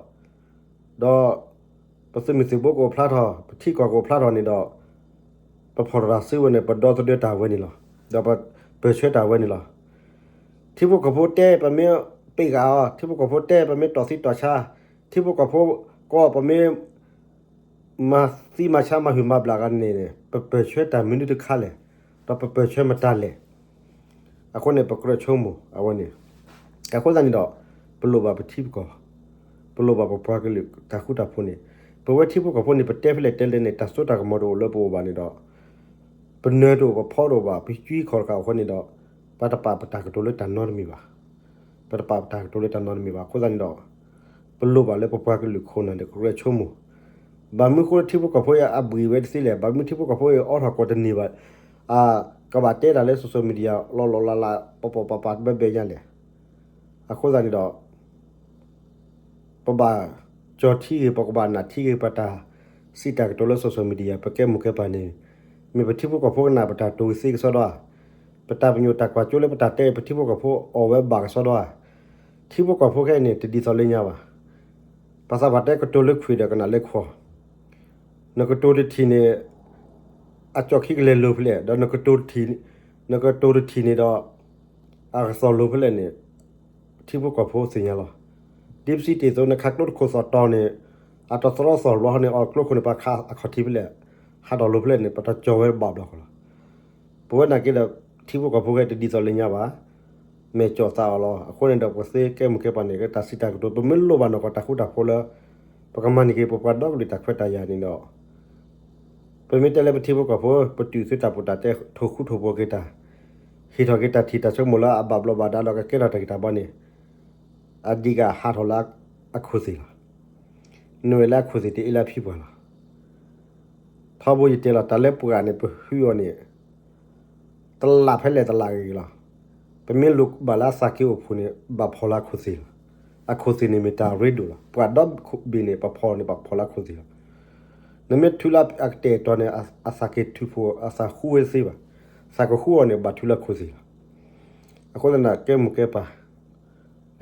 ဒီး ပသုးမုၢ်သံၣ်ဘိကအိၣ်ဖျါထီၣ်, ပထံကီၢ်ကအိၣ်ဖျါထီၣ်န့ၣ်ဒီး ပဖီၣ်တၢ်စုဝဲန့ၣ် ပဒီသဒၢတၢ်ဝဲန့ၣ်လီၤ. ဒီးပပၢၢ်ဆၢတၢ်ဝဲန့ၣ်လီၤ. ထံဖိကီၢ်ဖိတဲပမ့ၢ်ပ့ၢ်ဃာ်အီၤ, ထံဖိကီၢ်ဖိတဲပမ့ၢ်တီၢ်သံတီၢ်ဆါ, ထံဖိကီၢ်ဖိကီၢ်ပမ့ၢ် မၤသံမၤဆါမၤဟုၣ်မၤဘျးဂၤန့ၣ်န့ၣ် ပပၢၢ်ဆၢတၢ်မနုၤတခါလဲၣ်, ဒီးပပၢၢ်ဆၢမတၤလဲၣ်. အဃိန့ၣ် ပကြၢးဆိကမိၣ်အဝဲန့ၣ်, အဃိသတးန့ၣ်ဒီး ပလိၣ်ဘၣ်ပထံပကီၢ်, ပလိၣ်ဘၣ်ပပှၤကလုာ်တၢ်ဃူတၢ်ဖိးန့ၣ်, ပဝဲထံဖိကီၢ်ဖိန့ၣ် ပတဲဖဲလဲၣ်တဲလဲၣ်န့ၣ် တၢ်စိတၢ်ကမီၤတအိၣ်လၢပအိၣ်ဘၣ်န့ၣ်ဒီး ပနၢၤတအိၣ် ပဖီတအိၣ်ဘၣ် ပကွံခီၣ်တဃာ်အဃိန့ၣ်ဒီး ပတပာ်ပတၢ်ကတိၤလၢတၢ်နီတမံၤဘၣ်. ပတပာ်ပတၢ်ကတိၤလၢတၢ်နီတမံၤဘၣ်. အဃိသတးန့ၣ်ဒီး ပလိၣ်ဘၣ်လၢပပှၤကလုာ်ခိၣ်နၢ်ဒီး ကကြၢးဆိကမိၣ်, ဘၣ်မနုၤဃိလၢထံဖိကီၢ်ဖိအံၤအဘှံးဝဲတသ့လဲၣ်, ဘၣ်မနုၤထံဖိကီၢ်ဖိအံၤအိးထီၣ်ကွီၢ်တန့ၢ်ဘၣ်, အကဘၣ်တဲတၢ်လၢ social media လီၤလီၤလးလး ပီၤပီၤပၤပၤဘဲဘဲညါလဲၣ်. အဃိသတးန့ၣ်ဒီး ပဘၣ်ကၠီထံဂ့ၤ ပကဘၣ်နာ်ထံဂ့ၤ ပတၢ်စံးတၢ်ကတိၤလၢ social media ပကဲမိၢ်ကဲပၢ်န့ၣ်, မ့ၢ်ပထံဖိကီၢ်ဖိကနၣ်ပတၢ်တိၤသ့ကစီဒီဧါ, ပတၢ်ပညိၣ်တၢ်ကွၢ်စိလၢပတၢ်တဲ ပထံဖိကီၢ်ဖိအီၣ်ဝဲဘၣ်ကစီဒီဧါ. ထံဖိကီၢ်ဖိခဲအံၤန့ၣ် တဒ်သိးလၢညါဘၣ်. ပှၤသးပှၢ်တဲကတိၤလၢခွံးဒီးကနၣ်လၢခွီ, နကတိၤတထံၣ်န့ၣ် အကၠီၣ်ခံကလဲၤလိၤဖဲလဲၣ်, ဒီး နကတိၤတထံၣ်န့ၣ်ဒီး အကသီၣ်လိၤဖဲလဲၣ်န့ၣ် ထံဖိကီၢ်ဖိသ့ၣ်ညါလီၤ. ဒ်ပစံးတ့ၢ်အသိး နခးကျိတခိၣ်သီၣ်တီၤန့ၣ် အတသရီသီၣ်ဘျီန့ၣ် အီၣ်ကျိခိၣ်န့ၣ် ပှၤခးအခီၣ်ထံးဖဲလဲၣ်, ဟးထီၣ်လိၤဖဲလဲၣ်န့ၣ် ပတကၠီၣ်ဝဲဘၣ်ဘျီဃီလီၤ. ပဝဲနာ်က့ဒီး ထံဖိကီၢ်ဖိခဲအံၤတဒ်သိးလၢညါဘၣ်. မ့ၢ်ကၠီၣ်သးအီၤလီၤ. အဃိန့ၣ်ဒီး ပကသ့ကဲမိၢ်ကဲပၢ်န့ၣ် ကတၢ်စံးတၢ်ကတိၤ ပမ့ၢ်လိၣ်ဘၣ်နီၢ်ကီၢ်တၢ်ဃူတၢ်ဖိးလၢ ပကမၤန့ၢ်က့ၤ ပပှၤဒီကလုာ်တၢ်ခွဲးတၢ်ယာ်န့ၣ်ဒီး ပမ့ၢ်တဲလၢပထံဖိကီၢ်ဖိ ပတုာ်သုတၢ်ပီးတၢ်တဲ ထိၣ်ဃူထိၣ်ဖိးက့ၤတၢ်, ဟ့ၣ်ထီၣ်က့ၤတၢ်ထံၣ်တၢ်ဆိကမိၣ်လၢအဘၣ်ဘျီးဘၣ်ဒါဒီး ကကဲထီၣ်တၢ်ဂံၢ်တၢ်ဘါန့ၣ် အဒံးကဟးထီၣ်လၢအခိၣ်သ့ၣ်လီၤ. နဝဲလၢအခိၣ်သ့ၣ်တအ့လၢအဖံပှၢ်လီၤ. ထီဘိယတဲလီၤ တၢ်လၢပှၤန့ၣ် ပဟုအီၤန့ၣ် တလးဖဲလဲၣ်တလးဂ့ၤဂ့ၤလီၤ. ပမ့ၢ်လိၣ်ဘၣ်လၢအသးက့ၤအိၣ်ဖှိၣ်န့ၣ် ဘၣ်ဖီၣ်လၢအခိၣ်သ့ၣ်လီၤ. အခိၣ်သ့ၣ်န့ၣ်မ့ၢ်တၢ်ရ့ဒိၣ်လီၤ. ပှၤဒီဘ့ၣ်န့ၣ် ပဖီၣ်န့ၣ် ပဖီၣ်လၢအခိၣ်သ့ၣ်လီၤ. နမ့ၢ်ထုလၢအကတဲာ်ကတီၤန့ၣ် အသးက့ၤထုးဖှိၣ် အသးဃူဝဲတသ့ဘၣ်. သးကဃူအီၤန့ၣ် ဘၣ်ထုလၢအခိၣ်သ့ၣ်လီၤ. အဃိသတး ကဲမိၢ်ကဲပၢ်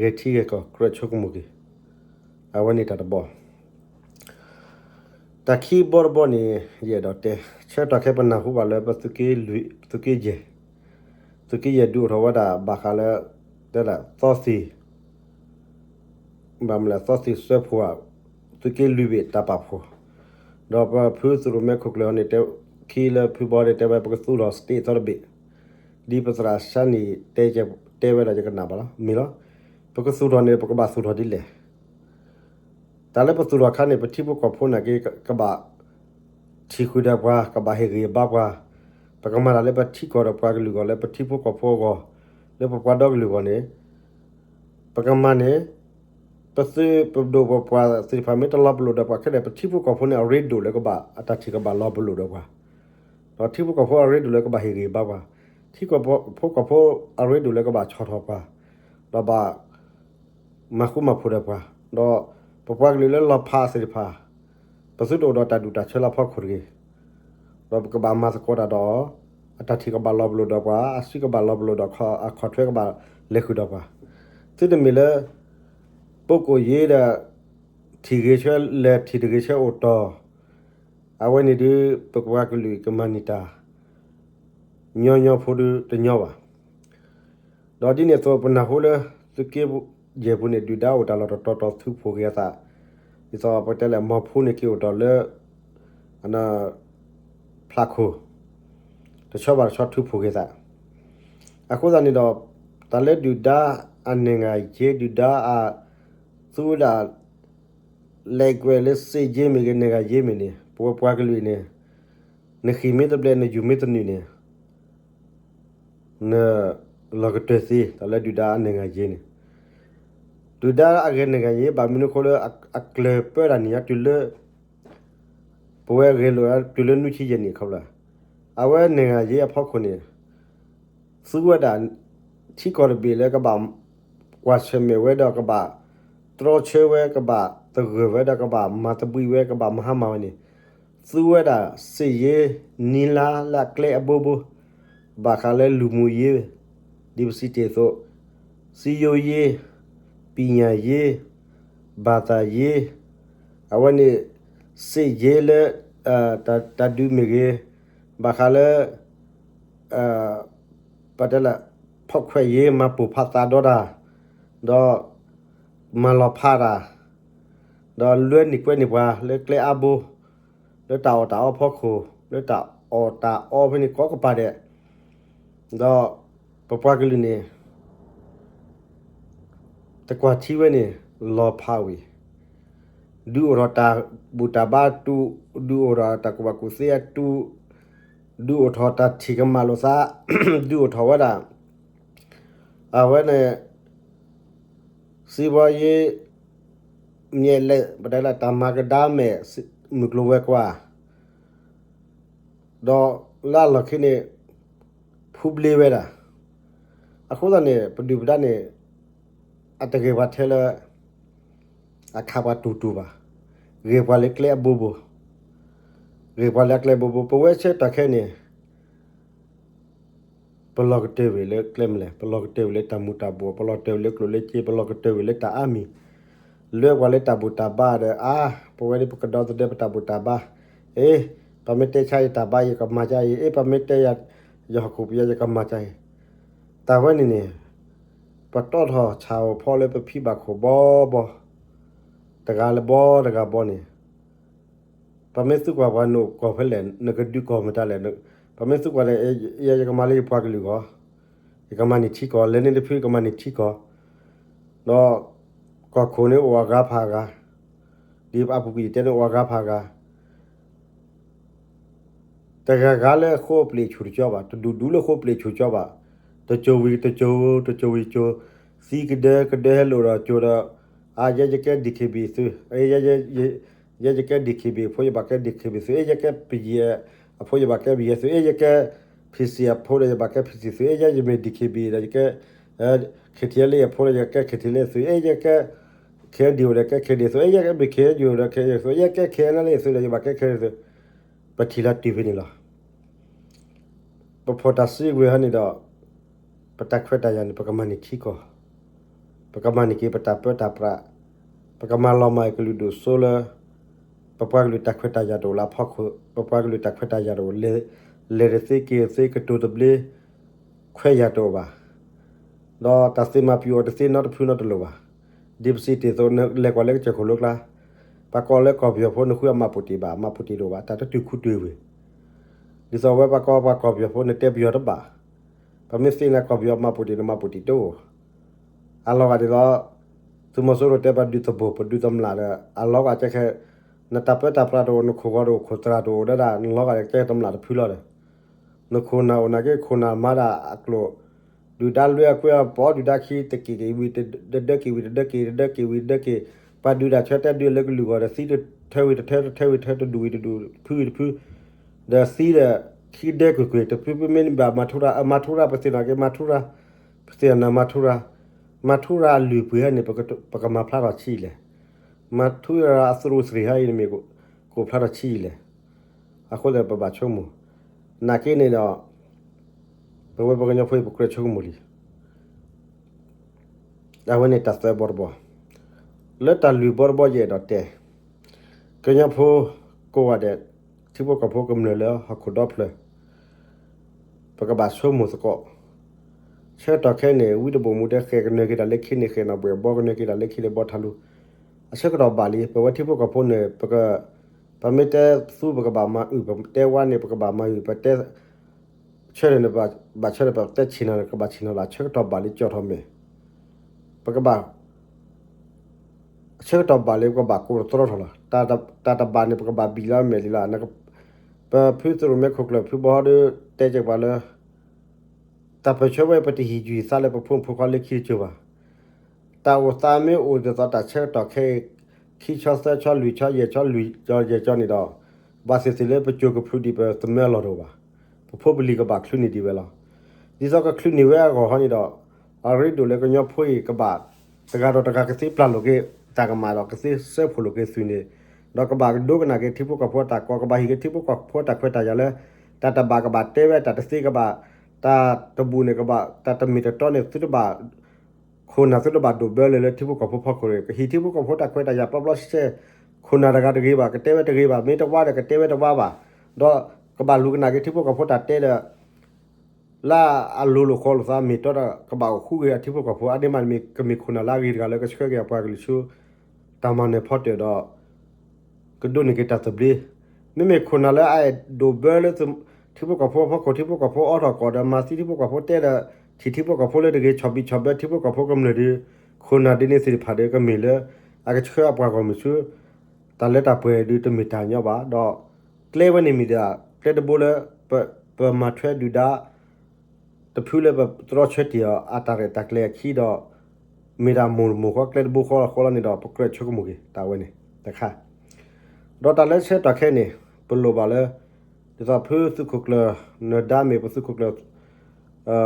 ဂဲၤထံဂဲၤကီၢ် ကြၢးဆိကမိၣ်က့ၤ အဝဲန့ၣ်တၢ်တဘီ တၢ်ခံဘီတဘီန့ၣ် ယအဲၣ်ဒိးတဲ ဆၢကတီၢ်ခဲအံၤပနၢ်ဟူဘၣ်လၢပသုးက့ယဲၢ်, သုးက့ယဲၢ်ဒုးအိၣ်ထီၣ်ဝဲဒၣ်ဘၣ်ဃးလၢ တဲဒၣ်သီသံၣ်, ဘၣ်မနုၤလဲၣ် သီသံၣ်စၢဖှိၣ်ဧါ, သုးက့လွံၢ်ဘ့ၣ်တၢ်ပာ်ဖှိၣ်, ဒီးပဖုသုးရိၣ်မဲခိၣ်ကျၢၢ်အံၤန့ၣ် တဲခံလၢဖုဘီန့ၣ် တဲဝဲပကသူၣ်ထီၣ် state သီတဘ့ၣ်, ဒ်ပသရၣ်စၢ်နံၣ်တဲ တဲဝဲဒၣ်ယကနၣ်ဘၣ်လီၤ မ့ၢ်လီၤ. ပကသူၣ်ထီၣ်န့ၣ် ပကဘၣ်သူၣ်ထီၣ်ဒ်လဲၣ် တၢ်လၢပသူၣ်ထီၣ်ခါန့ၣ် ပထံဖိကီၢ်ဖိနာ်က့ ကဘၣ်ထံၣ်ဃုာ်ဒီးပှၤ ကဘၣ်ဟ့ၣ်ဂံၢ်ဘါပှၤ, ပကမၤတၢ်လၢပထံကီၢ်ဒီးပှၤကလုာ်အဂီၢ် လၢပထံဖိကီၢ်ဖိအဂီၢ်, လၢပပှၤဒီကလုာ်အဂီၢ်န့ၣ် ပကမၤန့ၣ် ပသုးပဒိၣ်ပပှၢ်သ့ၣ်တဖၣ်မ့ၢ်တလီၤပလိာ်ဒီးပှၤခဲလၢာ် ပထံဖိကီၢ်ဖိန့ၣ် အရ့ဒိၣ်လၢကဘၣ် အတၢ်ထံၣ်ကဘၣ်လီၤပလိာ်ဒီးပှၤ ဒီးထံဖိကီၢ်ဖိအရ့ဒိၣ်လၢကဘၣ်ဟ့ၣ်ဂံၢ်ဘါပှၤ, ထံဖိကီၢ်ဖိအရ့ဒိၣ်လၢကဘၣ်ဆီၣ်ထီၣ်ပှၤ, ဒီးဘၣ်မၤဃူမၤဖိးဒီးပှၤ, ဒီးပပှၤကလုာ်လၢလီၤဖးသ့ၣ်တဖၣ်, ပသုတအိၣ်ဒီးတၢ်ဒူၣ်တၢ်ဆၢလၢအဖီခိၣ်တဂ့ၤ. ဒီးပကဘၣ်မၤသကိးတၢ်ဒီး အတၢ်ထံၣ်ကဘၣ်လီၤပလိာ်ဒီးပှၤ, အစုကဘၣ်လီၤပလိာ်ဒီး အခီၣ်ထွဲကဘၣ်လဲၤဃုာ်ဒီးပှၤ. သုတမ့ၢ်လၢ ပိကိၣ်ယ့ဒီး ထံၣ်ဂ့ၤဆၢလဲၤ ထံၣ်တဂ့ၤဆၢအိၣ်တီၢ်, အဝဲန့ၣ်ဒုး ပပှၤကလုာ်ကမၤန့ၢ်တၢ် ညီညီဖိဒုးတညီဘၣ်. ဒီးဒ်န့ၣ်အသိး ပနၢ်ဟူလၢ သုးက့ယဲၢ်ပူၤန့ၣ် ဒုၣ်ဒါအိၣ်တၢ်လီၢ်တတီၤတီၤ ထုးဖှိၣ်က့ၤအသး, ဒ်သိးပတဲလဲၣ် မီၤဖိန့ၣ်က့ၤအိၣ်တီၢ်လၢ ဖျးခိၣ် တဆီဘၣ်တဆီထုးဖှိၣ်က့ၤသး. အဃိသတးန့ၣ်ဒီး တၢ်လၢဒုၣ်ဒါအနဲၣ်ဂၤယ့ ဒုၣ်ဒါအ သူဝဲဒၣ် လဲၤကွဲးလၢစ့ယ့မ့ၢ်ဂ့ၤ နဲၣ်ဂၤယ့မ့ၢ်န့ၣ် ပဝဲပှၤကလုာ်န့ၣ် နဃံၢ်မ့ၢ်တဘျဲး နယူၢ်မ့ၢ်တနုာ်န့ၣ် နလီၤကတၢၢ်သ့ တၢ်လၢဒုၣ်ဒါအနဲၣ်ဂၤယ့န့ၣ်. ဒုၣ်ဒါအဂဲၤနဲၣ်ဂၤယ့ ဘၣ်မနုၤအဃိလၢ အကျၢၤပၢတၢ်န့ၣ် တုၤလၢ ပဝဲဂဲၤလိာ်တုၤလၢနွံဆံယဲၢ်နံၣ်ခီဖျိ အဝဲနဲၣ်ဂၤယ့အဖီခိၣ်န့ၣ် သူဝဲဒၣ် ထံကီၢ်တဘ့ၣ်လၢကဘၣ် ကွၢ်ဆၢၣ်မဲာ်ဝဲဒီးကဘၣ် တြီဆၢဝဲ ကဘၣ်သဂၢၢ်ဝဲဒီးကဘၣ်မၤသဘှံးဝဲ ကဘၣ်မၤဟါမၢ်ဝဲန့ၣ် သူဝဲဒၣ် စ့ယ့နံၤလါလၢအကျဲအဘိဘိ, ဘၣ်ဃးလၢလူၤမူယ့ ဒ်ပစံးတ့ၢ်အသိး, စည်းရုံးရေး, ပညာရေး, ဘာသာရေး, အဝဲန့ၣ် စ့ယ့လၢ တၢ်ဒုးမ့ၢ်ဂ့ၤ, ဘၣ်ဃးလၢ ပတဲလၢ ဖောက်ခွဲရေး မၤပိၢ်ဖးသးဒီးတၢ်, ဒီး မၤလီၤဖးတၢ်, ဒီးလွဲန့ၢ်ကွဲန့ၢ်ပှၤလၢကျဲအါဘိ, လၢတၢ်အီၣ်တၢ်အီဖီခိၣ်, လၢတၢ်အီၣ်တၢ်အီဖဲန့ၣ်ကိးကပၤဒဲး, ဒီး ပပှၤကလုာ်န့ၣ် တကွၢ်ထံဝဲန့ၣ် လီၤဖးဝံၤ ဒုးအိၣ်ထီၣ်တၢ်ဘူၣ်တၢ်ဘါအတူး, ဒုးအိၣ်ထီၣ်တၢ်ကူၣ်ဘၣ်ကူၣ်သ့အတူး, ဒုးအိၣ်ထီၣ်တၢ်ထံၣ်ကမၣ်လိာ်သး, ဒုးအိၣ်ထီၣ်ဝဲဒၣ် အဝဲန့ၣ် စီးပွားရေး မျက်လှည့် ပတဲလၢတၢ်မၤကဒါမဲာ် မုၢ်ကျိၤဝဲၤကွာ် ဒီးလၢအလီၢ်ခံန့ၣ် ဖူဘျ့ဝဲဒၣ်. အဃိသတးန့ၣ် ပဒုၣ်ပဒါန့ၣ် အတဂ့ၤပှၤထဲလၢ အခးပှၤတူၢ်တူၢ်ဘၣ်, ဂ့ၤပှၤလၢကျဲအဘိဘိ, ဂ့ၤပှၤလၢအကျဲဘိဘိ, ပဝဲဆၢတၢ်ခဲန့ၣ် ပလီၤကတၢၢ်ဝဲလၢကျဲမလဲၣ်, ပလီၤကတၢၢ်ဝဲလၢတၢ်မူၤတၢ်ဘှီး, ပလီၤကတၢၢ်ဝဲလၢကျိၣ်လၢစ့, ပလီၤကတၢၢ်ဝဲလၢတၢ်အါမံၤ, လွဲပှၤလၢတၢ်ဘူၣ်တၢ်ဘါဒီး အါ, ပဝဲဒၣ်ပကဒီသဒၢပတၢ်ဘူၣ်တၢ်ဘါ, အ့, ပမ့ၢ်တဲဆါယတၢ်ဘါ ယကမၤကါအံၤ, အ့, ပမ့ၢ်တဲယၤ ယဟီၣ်ခိၣ်ပယီၤ ယကမၤကါအံၤ, တၢ်ဝဲန့ၣ်န့ၣ် ပတီၢ်ထီၣ်ဆၣ်ဧိၤဖီလၢပဖံဘၣ်ခိၣ်ဘီဘီ, တဂၤလၢဘီတဂၤဘီန့ၣ် ပမ့ၢ်သံကွၢ်ပှၤနအိၣ်ကီၢ်ဖဲလဲၣ်, နကဒုးကီၢ်မတၤလဲၣ်, ပမ့ၢ်သံကွၢ်ဒီး ယကမၤလၢယပှၤကလုာ်ဂီၢ်, ယကမၤန့ၢ်ထံကီၢ်, လဲၤန့ၣ်တဖု ယကမၤန့ၢ်ထံကီၢ်, ဒီး ကီၢ်ခိၣ်န့ၣ်အိၣ်အဂၤဖးဂၤ, ဒ်အပူၤကွံာ်ယတဲန့ၣ်အိၣ်အဂၤဖးဂၤ တဂၤဂၤလၢအဃိပျ့ၤဆူၣ်တကၠီဘၣ်, တဒူၣ်ဒူၣ်လၢအဃိပျ့ၤဆူၣ်ကၠီဘၣ်, တစိၤဝံၤတစိၤ, တစိၤဝံၤတစိၤ, သံကဒၢကဒၢဟဲလိာ်ဒီးစိၤဒီး, အါ ယဲယကဲ D K B သုး, ယဲယကဲ D K B အဖိ ယဘၣ်ကဲ D K B သုး, ယဲယကဲ ပယီၤ အဖိ ယဘၣ်ကဲ ပယီၤသုး, ယဲယကဲ P C အဖိဒီး ယဘၣ်ကဲ P C သုး, ယဲယမ့ၢ် D K B ဒီး ယကဲ K T L A အဖိဒီး ယကဲ K T L A သုး, ယဲယကဲ K N D O ဒီး ကဲ K N D O သုး, ယဲယကဲ K N U ဒီး K N U သုး, ယဲယကဲ K N L A သုးဒီး ယဘၣ်ကဲ K N L A သုး, ပထံၣ်လီၤတံၢ်ဖဲန့ၣ်လီၤ. ပဖီၣ်တၢ်စုကဝဲၤဟီန့ၣ်ဒီး ပတၢ်ခွဲးတၢ်ယာ်န့ၣ် ပကမၤန့ၢ်ထံကီၢ်, ပကမၤန့ၢ်က့ၤပတၢ်ပၢတၢ်ပြး, ပကမၤလီၤမၢ်ကလုာ်ဒိၣ်စိလၢ ပပှၤကလုာ်တၢ်ခွဲးတၢ်ယာ်တအိၣ်လၢအဖီခိၣ်, ပပှၤကလုာ်တၢ်ခွဲးတၢ်ယာ်တအိၣ်, လဲၤတသ့က့ၤတသ့ ကတိၤတဘျ့ ခွဲးယာ်တအိၣ်ဘၣ်, ဒီးတၢ်သ့မၤပျုၢ်အီၤတသ့နီတဖုနီတလိၤဘၣ်. ဒ်ပစံးတ့ၢ်အသိး နလဲၤကွၢ်လၢကစၢၢ်ခိၣ်လိကျါ, ပှၤကိးလၢကီၢ်ပယီၤဖိ နဃုအမၤပူၤတ့ၢ်ဘၣ်, အမၤပူၤတ့ၢ်တအိၣ်ဘၣ်, တၢ်တတုၤခူတုၤဝံၤ ဒ်သိးဝဲပှၤကိးပှၤကီၢ်ပယီၤဖိ နတဲပယီၤတဘၣ်, ပမ့ၢ်သ့ၣ်ညါကီၢ်ပယီၤမၤပူၤတ့ၢ် နမၤပူၤတ့ၢ်တအိၣ်, အလီၤဂာ်ဒ်သိး သုးမီၤစိရိၤတဲပှၤဒုးသဘိၣ် ပဒုးသမလးဒီး အလီၤဂာ်ကဲခဲ နတၢ်ပၢတၢ်ပြးတအိၣ် နခိၣ်ဂီၤတအိၣ် ခိၣ်သရၣ်တအိၣ်ဒၣ်ဒၣ် နလီၤဂာ်ကဲတမျၢ်တဖုလီၤဒီး နခိၣ်နၢ်အိၣ်နာ်က့ ခိၣ်နၢ်မၤဒၣ်အကျိာ် ဒုၣ်ဒါလွဲအကွဲအပီး ဒုၣ်ဒါခံ တက့ၢ်က့ၤဝံၤ တဒၢက့ၤဝံၤ တဒၢက့ၤ တဒၢက့ၤဝံၤ တဒၢက့ၤ ပှၤဒုးတၢ်ဆၢတဲဒုးလၢကလုာ်ဂီၢ်ဒီး သံတထၢဝံၤတထၢ တထၢဝံၤတထၢ တဒူၣ်ဝံၤတဒူၣ် တဖုဝံၤတဖု ဒီးသံဒီး ခံဒၢကွ့ၢ်ကွ့ၢ် တဖုဖုမ့ၢ်ဘၣ်မၤထူရၤ အမၤထူရၤ ပသ့ၣ်နီၣ်က့ၤမၤထူရၤ ပသ့ၣ်နီၣ်မၤထူရၤ မၤထူရၤအလုၢ်အပှ့ၤဟဲန့ၣ် ပကမၤဖျါထီၣ်ဆံးလဲၣ် မၤထူရၤအသရူးသရံးဟဲအံၤတမ့ၢ် ကိးဖျါထီၣ်ဆံးယံာ်လဲၣ်. အဃိသတးပဘၣ်ဆိကမိၣ်, နာ်က့န့ၣ်ဒီး ပဝဲပှၤကညီဖိအံၤ ပကြၢးဆိကမိၣ်လံ. အဝဲန့ၣ်တၢ်သၢဘီတဘီ, လၢတၢ်လွံၢ်ဘီတဘီယအဲၣ်ဒိးတဲ, ကညီဖိကိးဂၤဒဲး, ထံဖိကီၢ်ဖိကမျၢၢ်လၢဟီၣ်ခိၣ်ဒီဖျၢၣ် ပကဘၣ်ဆိကမိၣ်သကိး, ဆၢကတီၢ်ခဲအံၤန့ၣ် ဝံတဘိၣ်မူတဲဃဲၤကနၢၤက့ၤတၢ်လၢခံန့ၣ် ဃဲၤနီၣ်ဘှဲၣ်ဘီ ကနၢၤက့ၤတၢ်လၢခံန့ၣ် ဘီထးလူ, အဆၢကတီၢ်ဘၣ်လံ. ပဝဲထံဖိကီၢ်ဖိန့ၣ် ပက, ပမ့ၢ်တဲသူ ပကဘၣ်မၤအုၣ်, ပတဲဝါန့ၣ် ပကဘၣ်မၤအုၣ်, ပတဲဆၢထၢၣ်န့ၣ် ဘၣ်ဆၢထၢၣ်, ပတဲဆ့ၣ်နီၤန့ၣ် ကဘၣ်ဆ့ၣ်နီၤလီၤ. အဆၢကတီၢ်ဘၣ်လံ ကၠီၣ်ထီၣ်မဲာ်, ပကဘၣ် အဆၢကတီၢ်ဘၣ်လံ ပကဘၣ်ကိးတတြီထီၣ်လီၤ. တၢ်တဘၣ်န့ၣ် ပကဘၣ်ဘံၣ်လီၤမဲာ်လံလီၤ. ပဖုသုးရိၣ်မဲခိၣ်ကျၢၢ် ဖုဘီဟီဒုး တဲက့ၤပှၤလၢ တၢ်ပၢၢ်ဆၢဝဲ ပတဟံးကွံာ်သးလၢပဖိမုၣ်ဖိခွါလၢခံတကၠိဘၣ်. တၢ်အိၣ်သးမ့ၢ်အိၣ်ဒ်သိးတၢ်ဆၢကတီၢ်ခဲအံၤ ခံဆီသၢဆီလွံၢ်ဆီယဲၢ်ဆီလွံၢ်, ယဲၢ်ဆီန့ၣ်ဒီး ဘၣ်သ့ၣ်သ့ၣ်လၢပစိၤကဖုးဒံး ပသမၢလီၢ်တအိၣ်ဘၣ်. ပဖိပလံၤကဘၣ်ချုးန့ၢ်ဒံးဝဲလီၤ. ဒ်သိးကချုးန့ၢ်ဝဲအဂီၢ်ဟီန့ၣ်ဒီး အရ့ဒိၣ်လၢကညီဖိအံၤကဘၣ် တဂၤဒီးတဂၤကသ့ပျၢ်လိာ်က့ၤတၢ်ကမၣ်ဒီး ကသ့စၢဖှိၣ်လိာ်က့ၤသုးန့ၣ်, ဒီးကဘၣ်ဒိကနၣ်က့ၤထံဖိကီၢ်ဖိအတၢ်ကိး, ကဘၣ်ဟ့ၣ်က့ၤထံဖိကီၢ်ဖိတၢ်ခွဲးတၢ်ယာ်လၢ တၢ်တဘၣ်ကဘၣ်တဲဝဲ, တၢ်တသ့ကဘၣ်, တၢ်တဘူၣ်န့ၣ်ကဘၣ်, တၢ်တမ့ၢ်တတီန့ၣ် သုတဘၣ် ခိၣ်နၢ်သုတဘၣ်ဒိၣ်ဘၢလၢၤလၢထံဖိကီၢ်ဖိဖီခိၣ်န့ၣ်, ကဟ့ၣ်ထံဖိကီၢ်ဖိတၢ်ခွဲးတၢ်ယာ်ပျီပျီဆှဲဆှဲ, ခိၣ်နၢ်တဂၤတဂ့ၤဘၣ်, ကတဲဝဲတဂ့ၤဘၣ်, မ့ၢ်တဝါဒီးကတဲဝဲတဝါဘၣ်, ဒီးကဘၣ်လူၤကနၣ်က့ၤထံဖိကီၢ်ဖိတၢ်တဲဒီး လၢအလိၤလိာ်ဃီလိာ်သးမ့ၢ်တီဒီး ကဘၣ်အိၣ်ဃူက့ၤအထံဖိကီၢ်ဖိ, အါဒ်မး မ့ၢ်ကမ့ၢ်ခိၣ်နၢ်လၢအဂ့ၤတဂၤလၢကဆှၢက့ၤအပှၤကလုာ်ဆူ တၢ်မၤနၢၤဖီတၢၣ်ဒီး ကဒိးန့ၢ်က့ၤတၢ်သဘျ့, မ့မ့ၢ်ခိၣ်နၢ်လၢအအဲၣ်ဒိးဘၢလၢ ထံဖိကီၢ်ဖိအဖီခိၣ်, ထံဖိကီၢ်ဖိအီထီၣ်ကီၢ်ဒီး မၤသံထံဖိကီၢ်ဖိတဲဒီး ထံၣ်ထံဖိကီၢ်ဖိလၢတဂ့ၤ, ဆီၣ်ဘံၣ်ဆီၣ်ဘၢထံဖိကီၢ်ဖိကမျၢၢ်ဒီး ခိၣ်နၢ်ဒ်န့ၣ်သ့ၣ်တဖၣ်ဒီး ကမ့ၢ်လၢ အကဆှၢအပှၤဂီၢ်မုၢ်ဆူ တၢ်လၢတၢ်ပှဲၤဒုးတမ့ၢ်တၢ်ညီဘၣ်. ဒီးကျဲဝဲန့ၣ်မ့ၢ်ဒၣ် ကျဲတဘိလၢ ပမၤထွဲဒုၣ်ဒါ တဖုလၢပတြီဆၢတ့ၢ်အီၤ အတၢ်ရဲၣ်တၢ်ကျဲၤအခံဒီး မ့ၢ်ဒၣ်မိၢ်မိၢ်ဃီကျဲတဘိဃီဃီလီၤန့ၣ်ဒီး ပကြၢးဆိကမိၣ်က့ၤတၢ်ဝဲန့ၣ်တခါ, ဒီးတၢ်လၢဆၢကတီၢ်ခဲအံၤန့ၣ် ပလိၣ်ဘၣ်လၢ ဒ်သိးဖုသုးခိၣ်ကျၢၢ် နၢၤဒါမ့ၢ် ပသုးခိၣ်ကျၢၢ်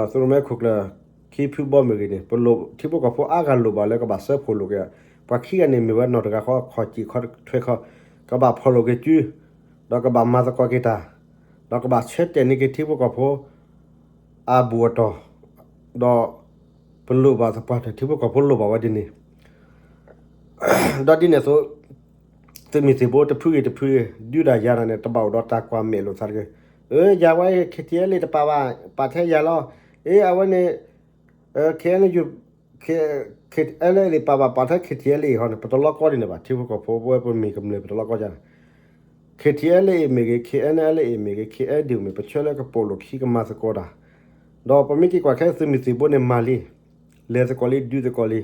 သုးရိၣ်မဲခိၣ်ကျၢၢ် ခံဖုဘီမ့ၢ်ဂ့ၤန့ၣ် ပလိၣ် ထံဖိကီၢ်ဖိအါဂၤလိၣ်ဘၣ်လၢကဘၣ်စၢဖှိၣ်လိာ်က့ၤ, ပှၤခံဂၤန့ၣ်မ့ၢ်ဝဲနီၢ်တဂၤဃီ ခီၣ်စံၣ်ခီထွဲခီ, ကဘၣ်ဖီၣ်လိာ်က့ၤစု ဒီးကဘၣ်မၤသကိးက့ၤတၢ်, ဒီးကဘၣ်ဆၢတဲာ်န့ၢ်က့ၤထံဖိကီၢ်ဖိ အဘူးအတံၢ်, ဒီး ပလိၣ်ဘၣ်သပှၢ်တၢၢ်ထံဖိကီၢ်ဖိလိၣ်ဘၣ်ဝဲဒ်န့ၣ်, ဒီးဒ်န့ၣ်အသိး သုးမုၢ်သံၣ်ဘိတဖုဂ့ၤတဖုဂ့ၤ ဒုးဒၣ်ယၤဒၣ်န့ၣ် တဘၣ်အိၣ်ဒီးတၢ်ကွၢ်မဲာ်လိာ်သးတဂ့ၤ. အၢ ယၤဝဲ KTLA တပာ်ဘၣ် ပာ်ထဲယၤလီၤ. အ့ အဝဲန့ၣ် KNU, KNLA ပာ်ဘၣ်ပာ်ထဲ KTLA အံၤဟီန့ၣ် ပတလီၤကီဒ်န့ၣ်ဘၣ်. ထံဖိကီၢ်ဖိဝဲပမ့ၢ်ကမျၢၢ် ပတလီၤကီဒ်န့ၣ် KTLA မ့ၢ်ဂ့ၤ, KNLA မ့ၢ်ဂ့ၤ, KNDO မ့ၢ် ပဆၢလၢကပိာ်လိာ်ခံကမၤသကိးတၢ်, ဒီးပမ့ၢ်က့ၤကွၢ်ခဲသုးမုၢ်သံၣ်ဘိန့ၣ်မၤလံ, လဲၤသကိးလံ ဒုးသကိးလံ.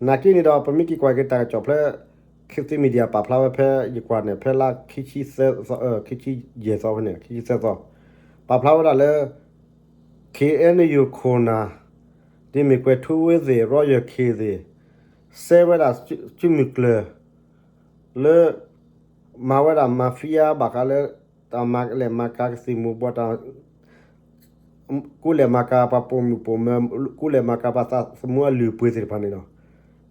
နာ်က့န့ၣ်ဒီး ပမ့ၢ်က့ၤကွၢ်က့ၤတၢ်ကစီၣ်ဖဲ ခေတ်သစ် Media ပာ်ဖျါဝဲဖဲ ယကွၢ်န့ၣ် ဖဲလါခံဆံသၢသီ, ခံဆံယဲၢ်သီဖဲန့ၣ် ခံဆံသၢသီ, ပာ်ဖျါဝဲဒၣ်လၢ KNU ခိၣ်နၢ် ဒ်မ့ၢ်ကွဲၤထူဝ့သ့ၣ် Royal K သ့ၣ် စဲဝဲဒၣ် ကၠုမုၢ်ကျၢၢ် လၢ မၤဝဲဒၣ် mafia ဘၣ်ဃးလၢ တၢ်မၤလဲၢ်မၤကၤကသံၣ်မူၤဘှီးတၢ် ကူလဲၢ်မၤကၤပှၤပိာ်မုၣ်ပိာ်မၢၤ, ကူလဲၢ်မၤကၤပှၤသးသမူအလုၢ်အပှ့ၤသ့ၣ်တဖၣ်န့ၣ်လီၤ.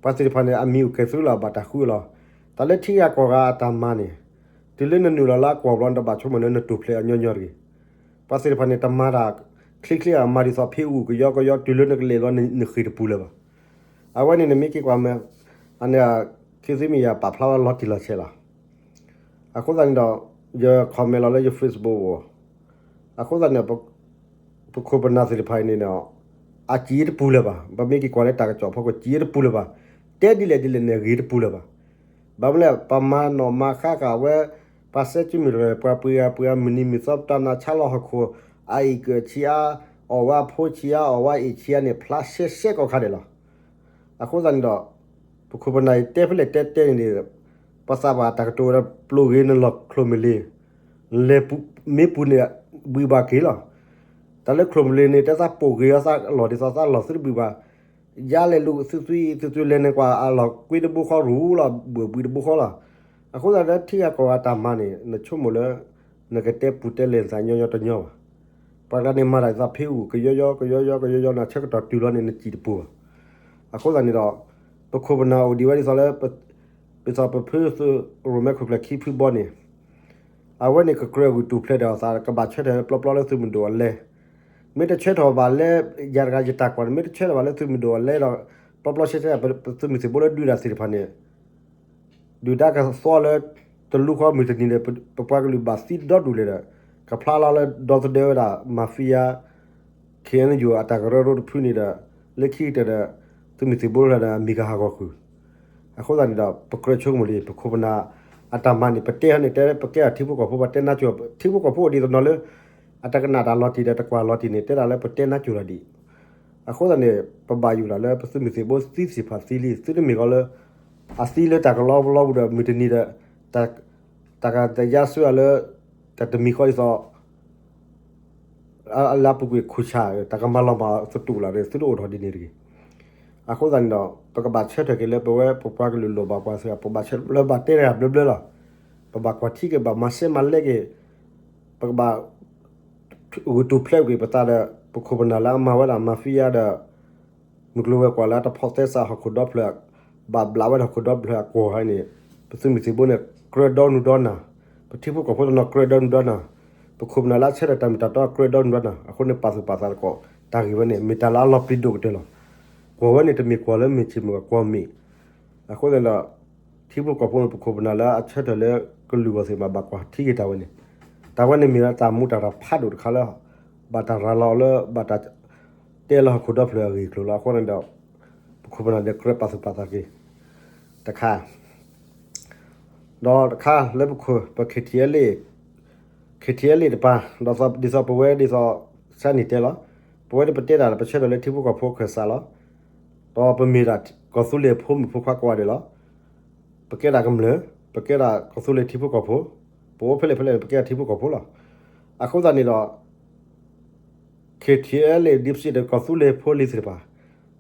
ပှၤသ့ၣ်တဖၣ်န့ၣ် အမံၤအိၣ်ကဲၤသူလီၤ ဘၣ်တၢ်ဃုလီၤ. တၢ်လၢထံဂၤကီၢ်ဂၤအတၢ်မၤန့ၣ် တုၤလၢနနုာ်လီၤလၢအကွီၢ်ဘျီ နတဘၣ်ဆိကမိၣ်လၢနတိာ်ဖျဲးအညီညီတဂ့ၤ. ပှၤသ့ၣ်တဖၣ်န့ၣ် တမၤတၢ်ချ့ချ့ဧါ, မၤဒ်သိးဖ့အူၣ်ကယီကယီ တုၤလၢနကလဲၤဘျီ နဃ့ၢ်တပူၤလၢၤဘၣ်. အဝဲန့ၣ်နမ့ၢ်က့ၤကွၢ်မ့ၢ် အန့ၣ် ခေတ်သစ် Media ပာ်ဖျါဝဲလီၤတံၢ်လီၤဆဲးလီၤ. အဃိသတးန့ၣ်ဒီး ယ comment လီၤလၢယ Facebook အဂီၢ်, အဃိသတးန့ၣ် ပခိၣ်ပနၢ်သ့ၣ်တဖၣ်အံၤန့ၣ်ဒီး အစံးတပူၤလၢၤဘၣ်. ပမ့ၢ်က့ၤကွၢ်လၢတၢ်ကစီၣ်ဖီခိၣ် စံးတပူၤလၢၤဘၣ်. တဲဒ်လဲၣ်ဒ်လဲၣ်န့ၣ် ဂ့ၤတပူၤလၢၤဘၣ်. ဘၣ်မနုၤလဲၣ် ပမၤနီၣ်မၤဃါဃာ်ဝဲ ပှၤစဲကၠုမုၢ်တဂၤ ပှၤပှ့ၤဂၤပှ့ၤဂၤ မုၢ်နံၤမုၢ်သီပတၢ်နးဆါလီၤဟီၣ်ခိၣ် အအံၣ်ကၢၢ်ဆံးအါ, အီၣ်ဝဲအဖိဆံးအါ, အီၣ်ဝဲအ့ၣ်ဆံးအါန့ၣ် ဖျါရှဲရှဲကိးခါဒဲးလီၤ. အဃိသတးန့ၣ်ဒီး ပခိၣ်ပနၢ်အံၤတဲဖဲလဲၣ်တဲတဲန့ၣ်န့ၣ် ပသးပှၢ်တၢ်ကတိၤဝဲဒၣ် ပျိၢ်ဂ့ၤနလီၢ်ချိၣ်မုၢ်လ့ၤ, လဲၤမ့ၢ်ပူၤန့ၣ် ဘှံးဘၣ်က့ၤလီၤ. တၢ်လၢချိၣ်မုၢ်လ့ၤန့ၣ် တဲသးပိာ်ဂ့ၤအီၤသးလီၢ်ဒ်သိးသးလီၢ်သုတဘှံးဘၣ်. ယါလဲၤလူၤသုသုသုသုလဲၤန့ၣ်ကွၢ်အလီၢ်ကွ့တဘိဃီရူၤလီၤ ဘှံးဘှံးတဘိဃီလီၤ. အဃိသတးလၢထံဂၤကီၢ်ဂၤတၢ်မၤန့ၣ် နဆိကမိၣ်လၢ နကတဲပူၤတဲလဲၤနသးညီညီတညီဘၣ်. ပှၤတဂၤန့ၣ်မၤတၢ်ဒ်သိးဖ့အူၣ်ကယီယီကယီယီကယီယီန့ၣ် ဆၢကတီၢ်တုၤလီၤန့ၣ် နစံးတပူၤဘၣ်. အဃိသတးန့ၣ်ဒီး ပခိၣ်ပနၢ်အိၣ်ဒံးဝဲဒ်သိးလၢ ဒ်သိးပဖုသုးရိၣ်မဲခိၣ်ကျၢၢ်ခံဖုဘီန့ၣ် အဝဲန့ၣ်ကကြၢးဂုာ်တူာ်ဖျဲးဒီးအသး ကဘၣ်ဆၢထၢၣ်ပျီပျီလၢသုးမုၢ်ဒိၣ်အလဲ, မ့ၢ်တဆၢထၢၣ်ဘၣ်လၢ ယၤတဂၤယတၢ်ကွၢ်န့ၣ် မ့ၢ်တဆၢထၢၣ်ဘၣ်လၢသုးမုၢ်ဒိၣ်အလဲဒီး ပျီပျီဆှဲဆှဲ ပသုးမုၢ်သံၣ်ဘိလၢဒုးတၢ်သ့ၣ်တဖၣ်န့ၣ် ဒုၣ်ဒါကသီလၢ တလူၤဃီမုၢ်တနံၤန့ၣ် ပပှၤကလုာ်ဘၣ်သံဒီဒူၣ်လဲၣ်ဒီး ကဖျါလီၤလၢဒီသဒၢဝဲဒၣ် mafia K N U အတၢ်ကရၢကရိတဖုန့ၣ်ဒီး လၢခံကတၢၢ်ဒီး သုးမုၢ်သံၣ်ဘိလၢဒီးအမံၤကဟးဂီၤဃုာ်, အဃိသတးန့ၣ်ဒီး ပကြၢးဆိကမိၣ်လံ ပခိၣ်ပနၢ်အတၢ်မၤန့ၣ် ပတဲဟီန့ၣ် တဲပကဲအီၤထံဖိကီၢ်ဖိ ပတဲနါစိၤ ထံဖိကီၢ်ဖိဒ်သိးနီၤလၢ အတကနၣ်တၢ်လီၤတံၢ်ဒီးတကွၢ်လီၤတံၢ်န့ၣ် တဲဒၣ်လၢပတဲနါစိၤတၢ်ဒံး အဃိသတးန့ၣ် ပဘၣ်ယိၣ်ဒၣ်လၢပသုးမုၢ်သံၣ်ဘိသံသ့ၣ်တဖၣ်သံလံ သုတမ့ၢ်ဃီလၢ အသံလၢတၢ်ကလီကလီပူၤဒီး မုၢ်တနံၤဒီး တၢ်ကတယါဆူအလၢ တၢ်တမံၤဃီဒ်သိး လၢအပူၤကွံာ်ခိၣ်ဆၣ် တၢ်ကမၤလီၤမၢ်သတူၢ်လီၤဒီး သုတအိၣ်ထီၣ်ဒ်န့ၣ်တဂ့ၤ. အဃိသတးန့ၣ်ဒီး ပကဘၣ်ဆၢထၢၣ်က့ၤလၢပဝဲပပှၤကလုာ်လိၣ်ဘၣ်ပှၤစ့ၢ်ကီး ပဘၣ်ဆၢလၢဘၣ်တဲတဂၤဘျၢဘျၢလီၤ. ပဘၣ်ကွၢ်ထံက့ၤ ဘၣ်မၤစဲမၤလဲက့ၤ ပကဘၣ် ဂုာ်တူာ်ဖျဲးကွံာ်ပသးဒီး ပခိၣ်ပနၢ်လၢအမၤဝဲဒၣ် mafia ဒီး မုၢ်ကျိၤဝဲၤကွာ်လၢအတဖိးသဲစးဟီၣ်ခိၣ်ဒီဖျၢၣ် ဘၣ်ဘျးဝဲဒၣ်ဟီၣ်ခိၣ်ဒီဖျၢၣ်အကွီၢ်ဟဲန့ၣ် ပသုးမုၢ်သံၣ်ဘိန့ၣ် ကြၢးဒီနုာ်ဒီနၤ, ပထံဖိကီၢ်ဖိတနီၤကြၢးဒီနုာ်ဒီနၤ, ပခိၣ်ပနၢ်လၢအဆၢထၢၣ်တၢ်မ့ၢ်တၢ်တီကြၢးဒီနုာ်ဒီနၤ အဃိန့ၣ် ပာ်သူၣ်ပာ်သးသကိး တၢ်ဂ့ၢ်ဝဲန့ၣ် မ့ၢ်တၢ်လၢအလီၤပျံၤဒိၣ်ကတၢၢ်လီၤ. ကွီၢ်ဝဲန့ၣ် တမ့ၢ်ကွီၢ်လၢမ့ၢ်ဆ့ၣ်မ့ၢ်ကွီၢ်မ့ၢ် အဃိသတးဒီး ထံဖိကီၢ်ဖိန့ၣ် ပခိၣ်ပနၢ်လၢအဆၢထၢၣ်လၢကလုာ်ဂီၢ်သ့ၣ်မး ဘၣ်ကွၢ်ထံက့ၤတၢ်ဝဲန့ၣ်, တၢ်ဝဲန့ၣ်မ့ၢ်ဝဲတၢ်မူတၢ်တၢ်ဖးဒိၣ်တခါလၢ ဘၣ်တၢ်ရၤလီၤလၢ ဘၣ်တၢ်တဲလၢဟီၣ်ခိၣ်ဒီဖျၢၣ်အဂ့ၢ်အကျိၤလီၤ. အဃိန့ၣ်ဒီး ပခိၣ်ပနၢ်ဒီးကြၢးပာ်သူၣ်ပာ်သးက့ၤ တခါ ဒီးတခါလၢပခိၣ်ပ K T L A, K T L A တပၤ ဒီးဒ်သိးပဝဲဒ်သိး ဆါနံၣ်တဲလီၤ, ပဝဲဒ်ပတဲတၢ်ဒီး ပဆၢထၢၣ်လၢထံဖိကီၢ်ဖိခၢၣ်စးလီၤ. ဒီးပမ့ၢ်ဒၣ်ကီၢ်သူလ့ၤဖိမုၣ်ဖိခွါကိးဂၤဒဲးလီၤ. ပကဲဒၣ်ကမျၢၢ်, ပကဲဒၣ်ကီၢ်သူလ့ၤထံဖိကီၢ်ဖိ, ပအိၣ်ဖဲလဲၣ်ဖဲလဲၣ်န့ၣ် ပကဲဒၣ်ထံဖိကီၢ်ဖိလီၤ. အဃိသတးန့ၣ်ဒီး K T L A ဒ်ပစံးဒီး ကီၢ်သူလ့ၤဖိလံၤသ့ၣ်တဖၣ်,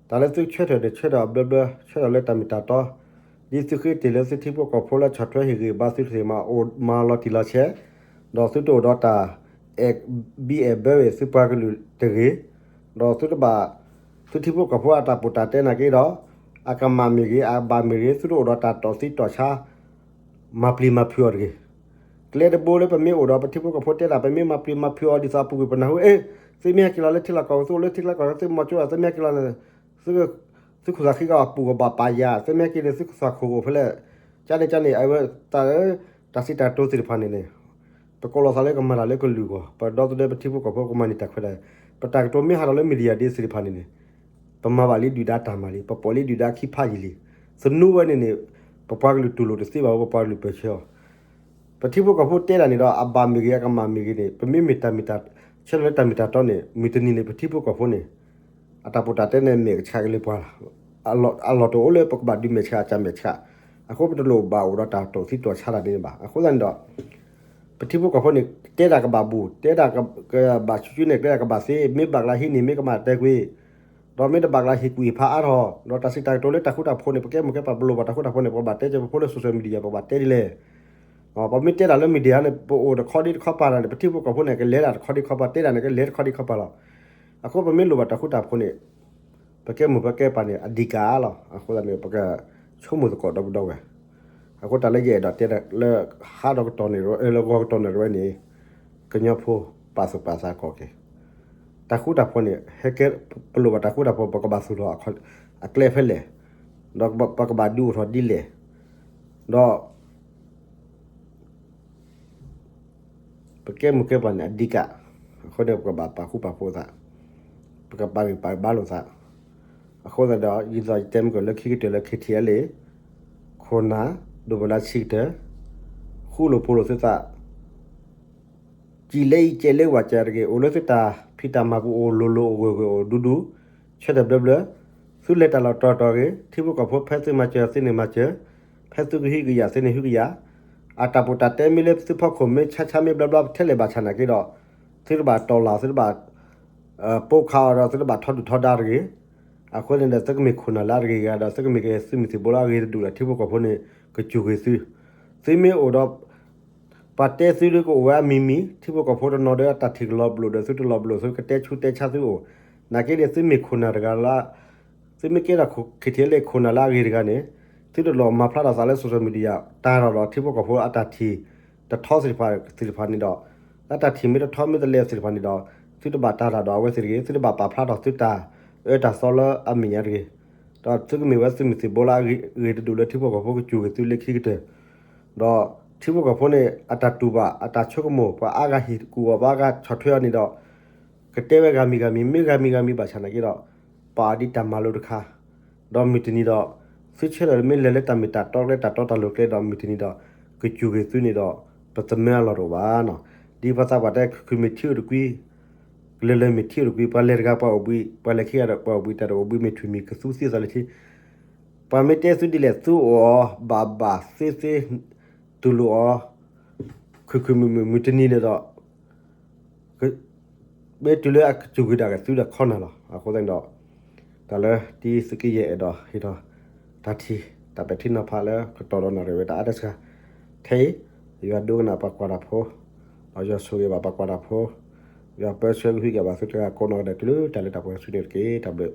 တၢ်လၢသုဆၢထၢၣ်န့ၣ် ဆၢထၢၣ်အဘျၢဘျၢ ဆၢထၢၣ်လၢတၢ်မ့ၢ်တၢ်တီ, ဒ်သုဃ့တ့ၢ်လၢသုထံဖိကီၢ်ဖိလၢဆီၣ်ထွဲဟ့ၣ်ဂံၢ်ဘါသုတသ့ၣ်မး အိၣ်မၤလီၤတံၢ်လီၤဆဲး, ဒီးသုတအိၣ်ဒီးတၢ်အဲၣ်ဘံအဲၣ်ဘၢဝဲသုပှၤကလုာ်တဂ့ၤ, ဒီးသုတဘၣ် သုထံဖိကီၢ်ဖိအတၢ်ပူၤတၢ်တဲနာ်က့ဒီး အကမၣ်မ့ၢ်ဂ့ၤ အဘၣ်မ့ၢ်ဂ့ၤ သုတအိၣ်ဒီးတၢ်တီၢ်သံတီၢ်ဆါ မၤပျံၤမၤဖုးအီၤတဂ့ၤ. ကျဲတဘိလၢပမ့ၢ်အိၣ်ဒီးပထံဖိကီၢ်ဖိတဲဒၣ် ပမ့ၢ်မၤပျံၤမၤဖုးအီၤဒ်သိးအပူၤကွံာ်ပနၢ်ဟူ အ့ သုမ့ၢ်ဟဲက့ၤလီၤလၢထံလီၢ်ကီၢ် သုအိၣ်လၢထံလီၢ်ကီၢ် သုမီၤကၠိလီၤ သုမ့ၢ်ဟဲက့ၤလီၤန့ၣ် သု သုခိၣ်သးဃံကီးအပူၤကဘၣ်ပာ်ယၤ သုမ့ၢ်ဟဲက့ၤန့ၣ် သုခိၣ်သးခိၣ်ကအိၣ်ဖဲလဲၣ် ကန့ၣ်ကန့ၣ် အဝဲတၢ် တၢ်စံးတၢ်ကတိၤသ့ၣ်တဖၣ်န့ၣ်န့ၣ် ပကိးလီၤသးလၢကမၤတၢ်လၢကလုာ်အဂီၢ် ပဒီသဒၢပထံဖိကီၢ်ဖိကမၤန့ၢ်တၢ်ခွဲးတၢ်ယာ် ပတၢ်ကတိၤမ့ၢ်ဟးထီၣ်လၢ media ဒ်သ့ၣ်တဖၣ်န့ၣ်န့ၣ် ပမၤဘၣ်လံဒုၣ်ဒါတၢ်မၤလံ ပပိာ်လံဒုၣ်ဒါခံဖးယံာ်လံ သနူဝဲန့ၣ်န့ၣ် ပပှၤကလုာ်တူၢ်လိာ်တသ့ဘၣ်ဝဲ ပပှၤကလုာ်ပၢၢ်ဆၢအီၤ ပထံဖိကီၢ်ဖိတဲတၢ်န့ၣ်ဒီး အဘၣ်မ့ၢ်ဂ့ၤ အကမၣ်မ့ၢ်ဂ့ၤန့ၣ် ပမ့မ့ၢ်တၢ်မ့ၢ်တၢ် ဆၢထၢၣ်လၢတၢ်မ့ၢ်တၢ်တီန့ၣ် မုၢ်တနံၤန့ၣ် ပထံဖိကီၢ်ဖိန့ၣ် အတၢ်ပူၤတၢ်တဲန့ၣ် မဲာ်ကဆှးက့ၤလၢပှၤလီၤ. အလီၢ်တအိၣ်လၢပကဘၣ်ဒုးမဲာ်ဆှးအကစၢ်မဲာ်ဆှး အဃိပတလိၣ်ဘၣ်အိၣ်ဒီးတၢ်တီၢ်သံတီၢ်ဆါတၢ်ဒ်န့ၣ်ဘၣ်. အဃိသတးန့ၣ်ဒီး ပထံဖိကီၢ်ဖိန့ၣ် တဲတၢ်ကဘၣ်ဘူး တဲတၢ်ကဘၣ်ဆူၣ်ဆူၣ်န့ၣ် တဲတၢ်ကဘၣ်သ့ မ့ၢ်ဘၣ်ကျါဟံးန့ၢ် မ့ၢ်ကမၣ်တဲကွံာ် ဒီးမ့ၢ်တဘၣ်ကျါဟ့ၣ်ကူၣ်ဟ့ၣ်ဖးအါထီၣ် ဒီးတၢ်စံးတၢ်ကတိၤလၢတၢ်ဃူတၢ်ဖိးန့ၣ် ပကဲမိၢ်ကဲပၢ်ပလိၣ်ဘၣ်တၢ်ဃူတၢ်ဖိးန့ၣ် ပကဘၣ်တဲက့ၤပဖိလၢ social media ပကဘၣ်တဲဒ်လဲၣ် ပမ့ၢ်တဲတၢ်လၢ media န့ၣ် ပအိၣ်တခီဒံတခီပၤန့ၣ် ပထံဖိကီၢ်ဖိန့ၣ် ကလဲၤဒၣ်တခီဒံတခီပၤ တဲတၢ်န့ၣ် ကလဲၤတခီဒံတခီပၤလီၤ. အဃိပမ့ၢ်လိၣ်ဘၣ်တၢ်ဃူတၢ်ဖိးန့ၣ် ပကဲမိၢ်ပကဲပၢ်န့ၣ် အဓိကလီၤ. အဃိသတးန့ၣ် ပကဆိကမိၣ်သကိးဒီပုၢ်ဒီဝဲၢ် အဃိတၢ်လၢယအဲၣ်ဒိးတဲလၢဟါဒီးကတီၢ်န့ၣ် လၢဂီၤကတီၢ်န့ၣ်တဝဲန့ၣ် ကညီဖိပာ်သူၣ်ပာ်သးကီၢ်က့ၤ တၢ်ဃူတၢ်ဖိးန့ၣ် ဟဲကဲ ပလိၣ်ဘၣ်တၢ်ဃူတၢ်ဖိး ပကဘၣ်သူၣ်ထီၣ်အကျဲဖဲလဲၣ်, ဒီးပကဘၣ်ဒုးအိၣ်ထီၣ်ဒ်လဲၣ်, ဒီး ပကဲမိၢ်ကဲပၢ်န့ၣ် အဓိက, အဃိန့ၣ် ပကဘၣ်ပာ်ဃူပာ်ဖိးသး, ပကပာ်ဂံၢ်ပာ်ဘါလိာ်သး, အဃိသတးဒီး ဒ်သိးယတဲမုၢ်ကီၢ်လၢခံကတၢၢ်လၢ KTLA ခိၣ်နၢ် ဒိၣ်ပလါဆံးကတၢၢ်, ဃူလိာ်ဖိးလိာ်သုသး ကံၣ်လၢအံၤကဲးလၢဝးကဲးတဂ့ၤ, အိၣ်လၢသုတၢ်ဖံးတၢ်မၤပူၤအိၣ်လိၤလိၤအိၣ်ဂၢၢ်ဂၢၢ်အိၣ်ဒူဒူ, ဆၢထၢၣ်ဘျၢဘျၢ, သုလဲၤတၢ်လီၢ်တီၤတီၤဂ့ၤ, ထံဖိကီၢ်ဖိဖဲသုမၤစၢၤသုန့ၣ်မၤစၢၤ, ဖဲသုကဟုကယာ်သုန့ၣ်ဟုကယာ်, အတၢ်ပူၤတၢ်တဲမ့ၢ်လၢသုဖီခိၣ်မ့ၢ်ဆါဆါမ့ၢ်ဘျါဘျါထဲလဲၣ်ဘၣ်ဆၣ်နာ်က့ဒီး, သုတဘၣ်တီၢ်လၢ် သုတဘၣ် ပိာ်ခးအီၤဒီးသုတဘၣ်ထီဒုၣ်ထီဒါတဂ့ၤ, အဃိန့ၣ်ဒီး သုကမ့ၢ်ခိၣ်နၢ်လၢအတဂ့ၤဂ့ၤဒီး သုကမ့ၢ်က့ၤသုးမုၢ်သံၣ်ဘိလၢအဂ့ၤတဒူၣ်ဒီး ထံဖိကီၢ်ဖိန့ၣ် ကစူၢ်က့ၤသု, သုမ့ၢ်အိၣ်ဒီး ပှၤတဲသုဒ်ကအိၣ်ဝဲအမံၤမံၤ, ထံဖိကီၢ်ဖိတနီၤဒီးအတၢ်ထံၣ်ကလီၤဘျိးဒီးသုတလီၤဘျိး သုကတဲဆူတဲဆါသုအိၣ်, နာ်က့ဒီးသုမ့ၢ်ခိၣ်နၢ်တဂၤလၢ သုမ့ၢ်ကဲထီၣ် KTLA ခိၣ်နၢ်လၢအဂ့ၤတဂၤန့ၣ်, သုတလီၤမၤဖျါထီၣ်သးလၢ social media တၢ်ထီၣ်ဒီးထံဖိကီၢ်ဖိအတၢ်ထံၣ် တထီသ့ၣ်တဖၣ်သ့ၣ်တဖၣ်န့ၣ်ဒီး လၢတၢ်ထံၣ်မ့ၢ်တထီမ့ၢ်တလဲၤသ့ၣ်တဖၣ်န့ၣ်ဒီး သုတဘၣ်တၢ်တၢ်ဒီးအဝဲသ့ၣ်တဂ့ၤ, သုတဘၣ်ပာ်ဖျါထီၣ်သုတၢ်အၢတၢ်သီလၢအမဲာ်ညါတဂ့ၤ. ဒီးသုကမ့ၢ်ဝဲသုးမုၢ်သံၣ်ဘိလၢအဂ့ၤတဒူၣ်လၢထံဖိကီၢ်ဖိကစူၢ်က့ၤသုလၢခံကတၢၢ် ဒီးထံဖိကီၢ်ဖိန့ၣ် အတၢ်တူၢ်ဘၣ် အတၢ်ဆိကမိၣ် ပှၤအါဂၤဟ့ၣ်ကူၣ်အီၤ ပှၤအါဂၤဆီၣ်ထွဲအီၤန့ၣ်ဒီး ကတဲဝဲဂၤမံၤဂၤမံၤ မ့ၢ်ဂၤမံၤဂၤမံၤဘၣ်ဆၣ်နာ်က့ဒီး ပာ်အီၤဒ်တၢ်မၤလိတခါ, ဒီးမုၢ်တနံၤဒီး သုဆၢထၢၣ်မ့ၢ်လဲၤလၢတၢ်မ့ၢ်တၢ်တီကျဲ တၢ်တီတၢ်လိၤကျဲဒီး မုၢ်တနံၤဒီး ကစူၢ်က့ၤသုန့ၣ်ဒီး ပသမၢအလီၢ်တအိၣ်ဘၣ်နီၤ. ဒ်ပှၤသးပှၢ်တဲ ခုၣ်ခုၣ်မ့ၢ်ထံအိၣ်တကွံ ကလၢၤလၢၤမ့ၢ်ထံအိၣ်တကွံ ပှၤလဲၤတဂၤပှၤအိၣ်ဘှံး ပှၤလဲၤခံဂၤဒီးပှၤအိၣ်ဘှံး တၢ်တအိၣ်ဘှံးမ့ၢ်ထွံၣ်မံၤ ကသူသ့သးလၢထံ ပှၤမ့ၢ်တဲသုဒ်လဲၣ် သုအိၣ်အီၤ ဘၣ်ဘၣ်သ့သ့ တူၢ်လိာ်အီၤ ခုၣ်ခုၣ်မုာ်မုာ် မုၢ်တနံၤန့ၣ်ဒီး မ့ၢ်တုၤလၢအကစူၢ်က့ၤဒၣ်က့ၤသုဒီးခီနၤလီၤ. အဃိသတးန့ၣ်ဒီး တၢ်လၢတံသုကယဲၢ်အဲၣ်ဒိးဟ့ၣ်ထီၣ် တၢ်ထံၣ် တၢ်ပဲာ်ထံနီၤဖးလၢကတီၢ်ဒီးနၣ်ရံၣ်ဝဲတၢ်အါဒၢးစှၤ ထဲအံၤ ယွၤဒိကနၣ်ပှၤကွၢ်တၢ်ဖိ ဒီးယွၤဆိၣ်ဂ့ၤဘၣ်ပှၤကွၢ်တၢ်ဖိ ယွၤပၢဆှၢကဟုကယာ်ဘၣ်သုတဂၤကိးနီၢ်ဂၤဒဲး တုၤလၢတၢ်လၢတၢ်ပှဲၤဆူန့ၣ်တက့ၢ်. တၢ်ဘျုး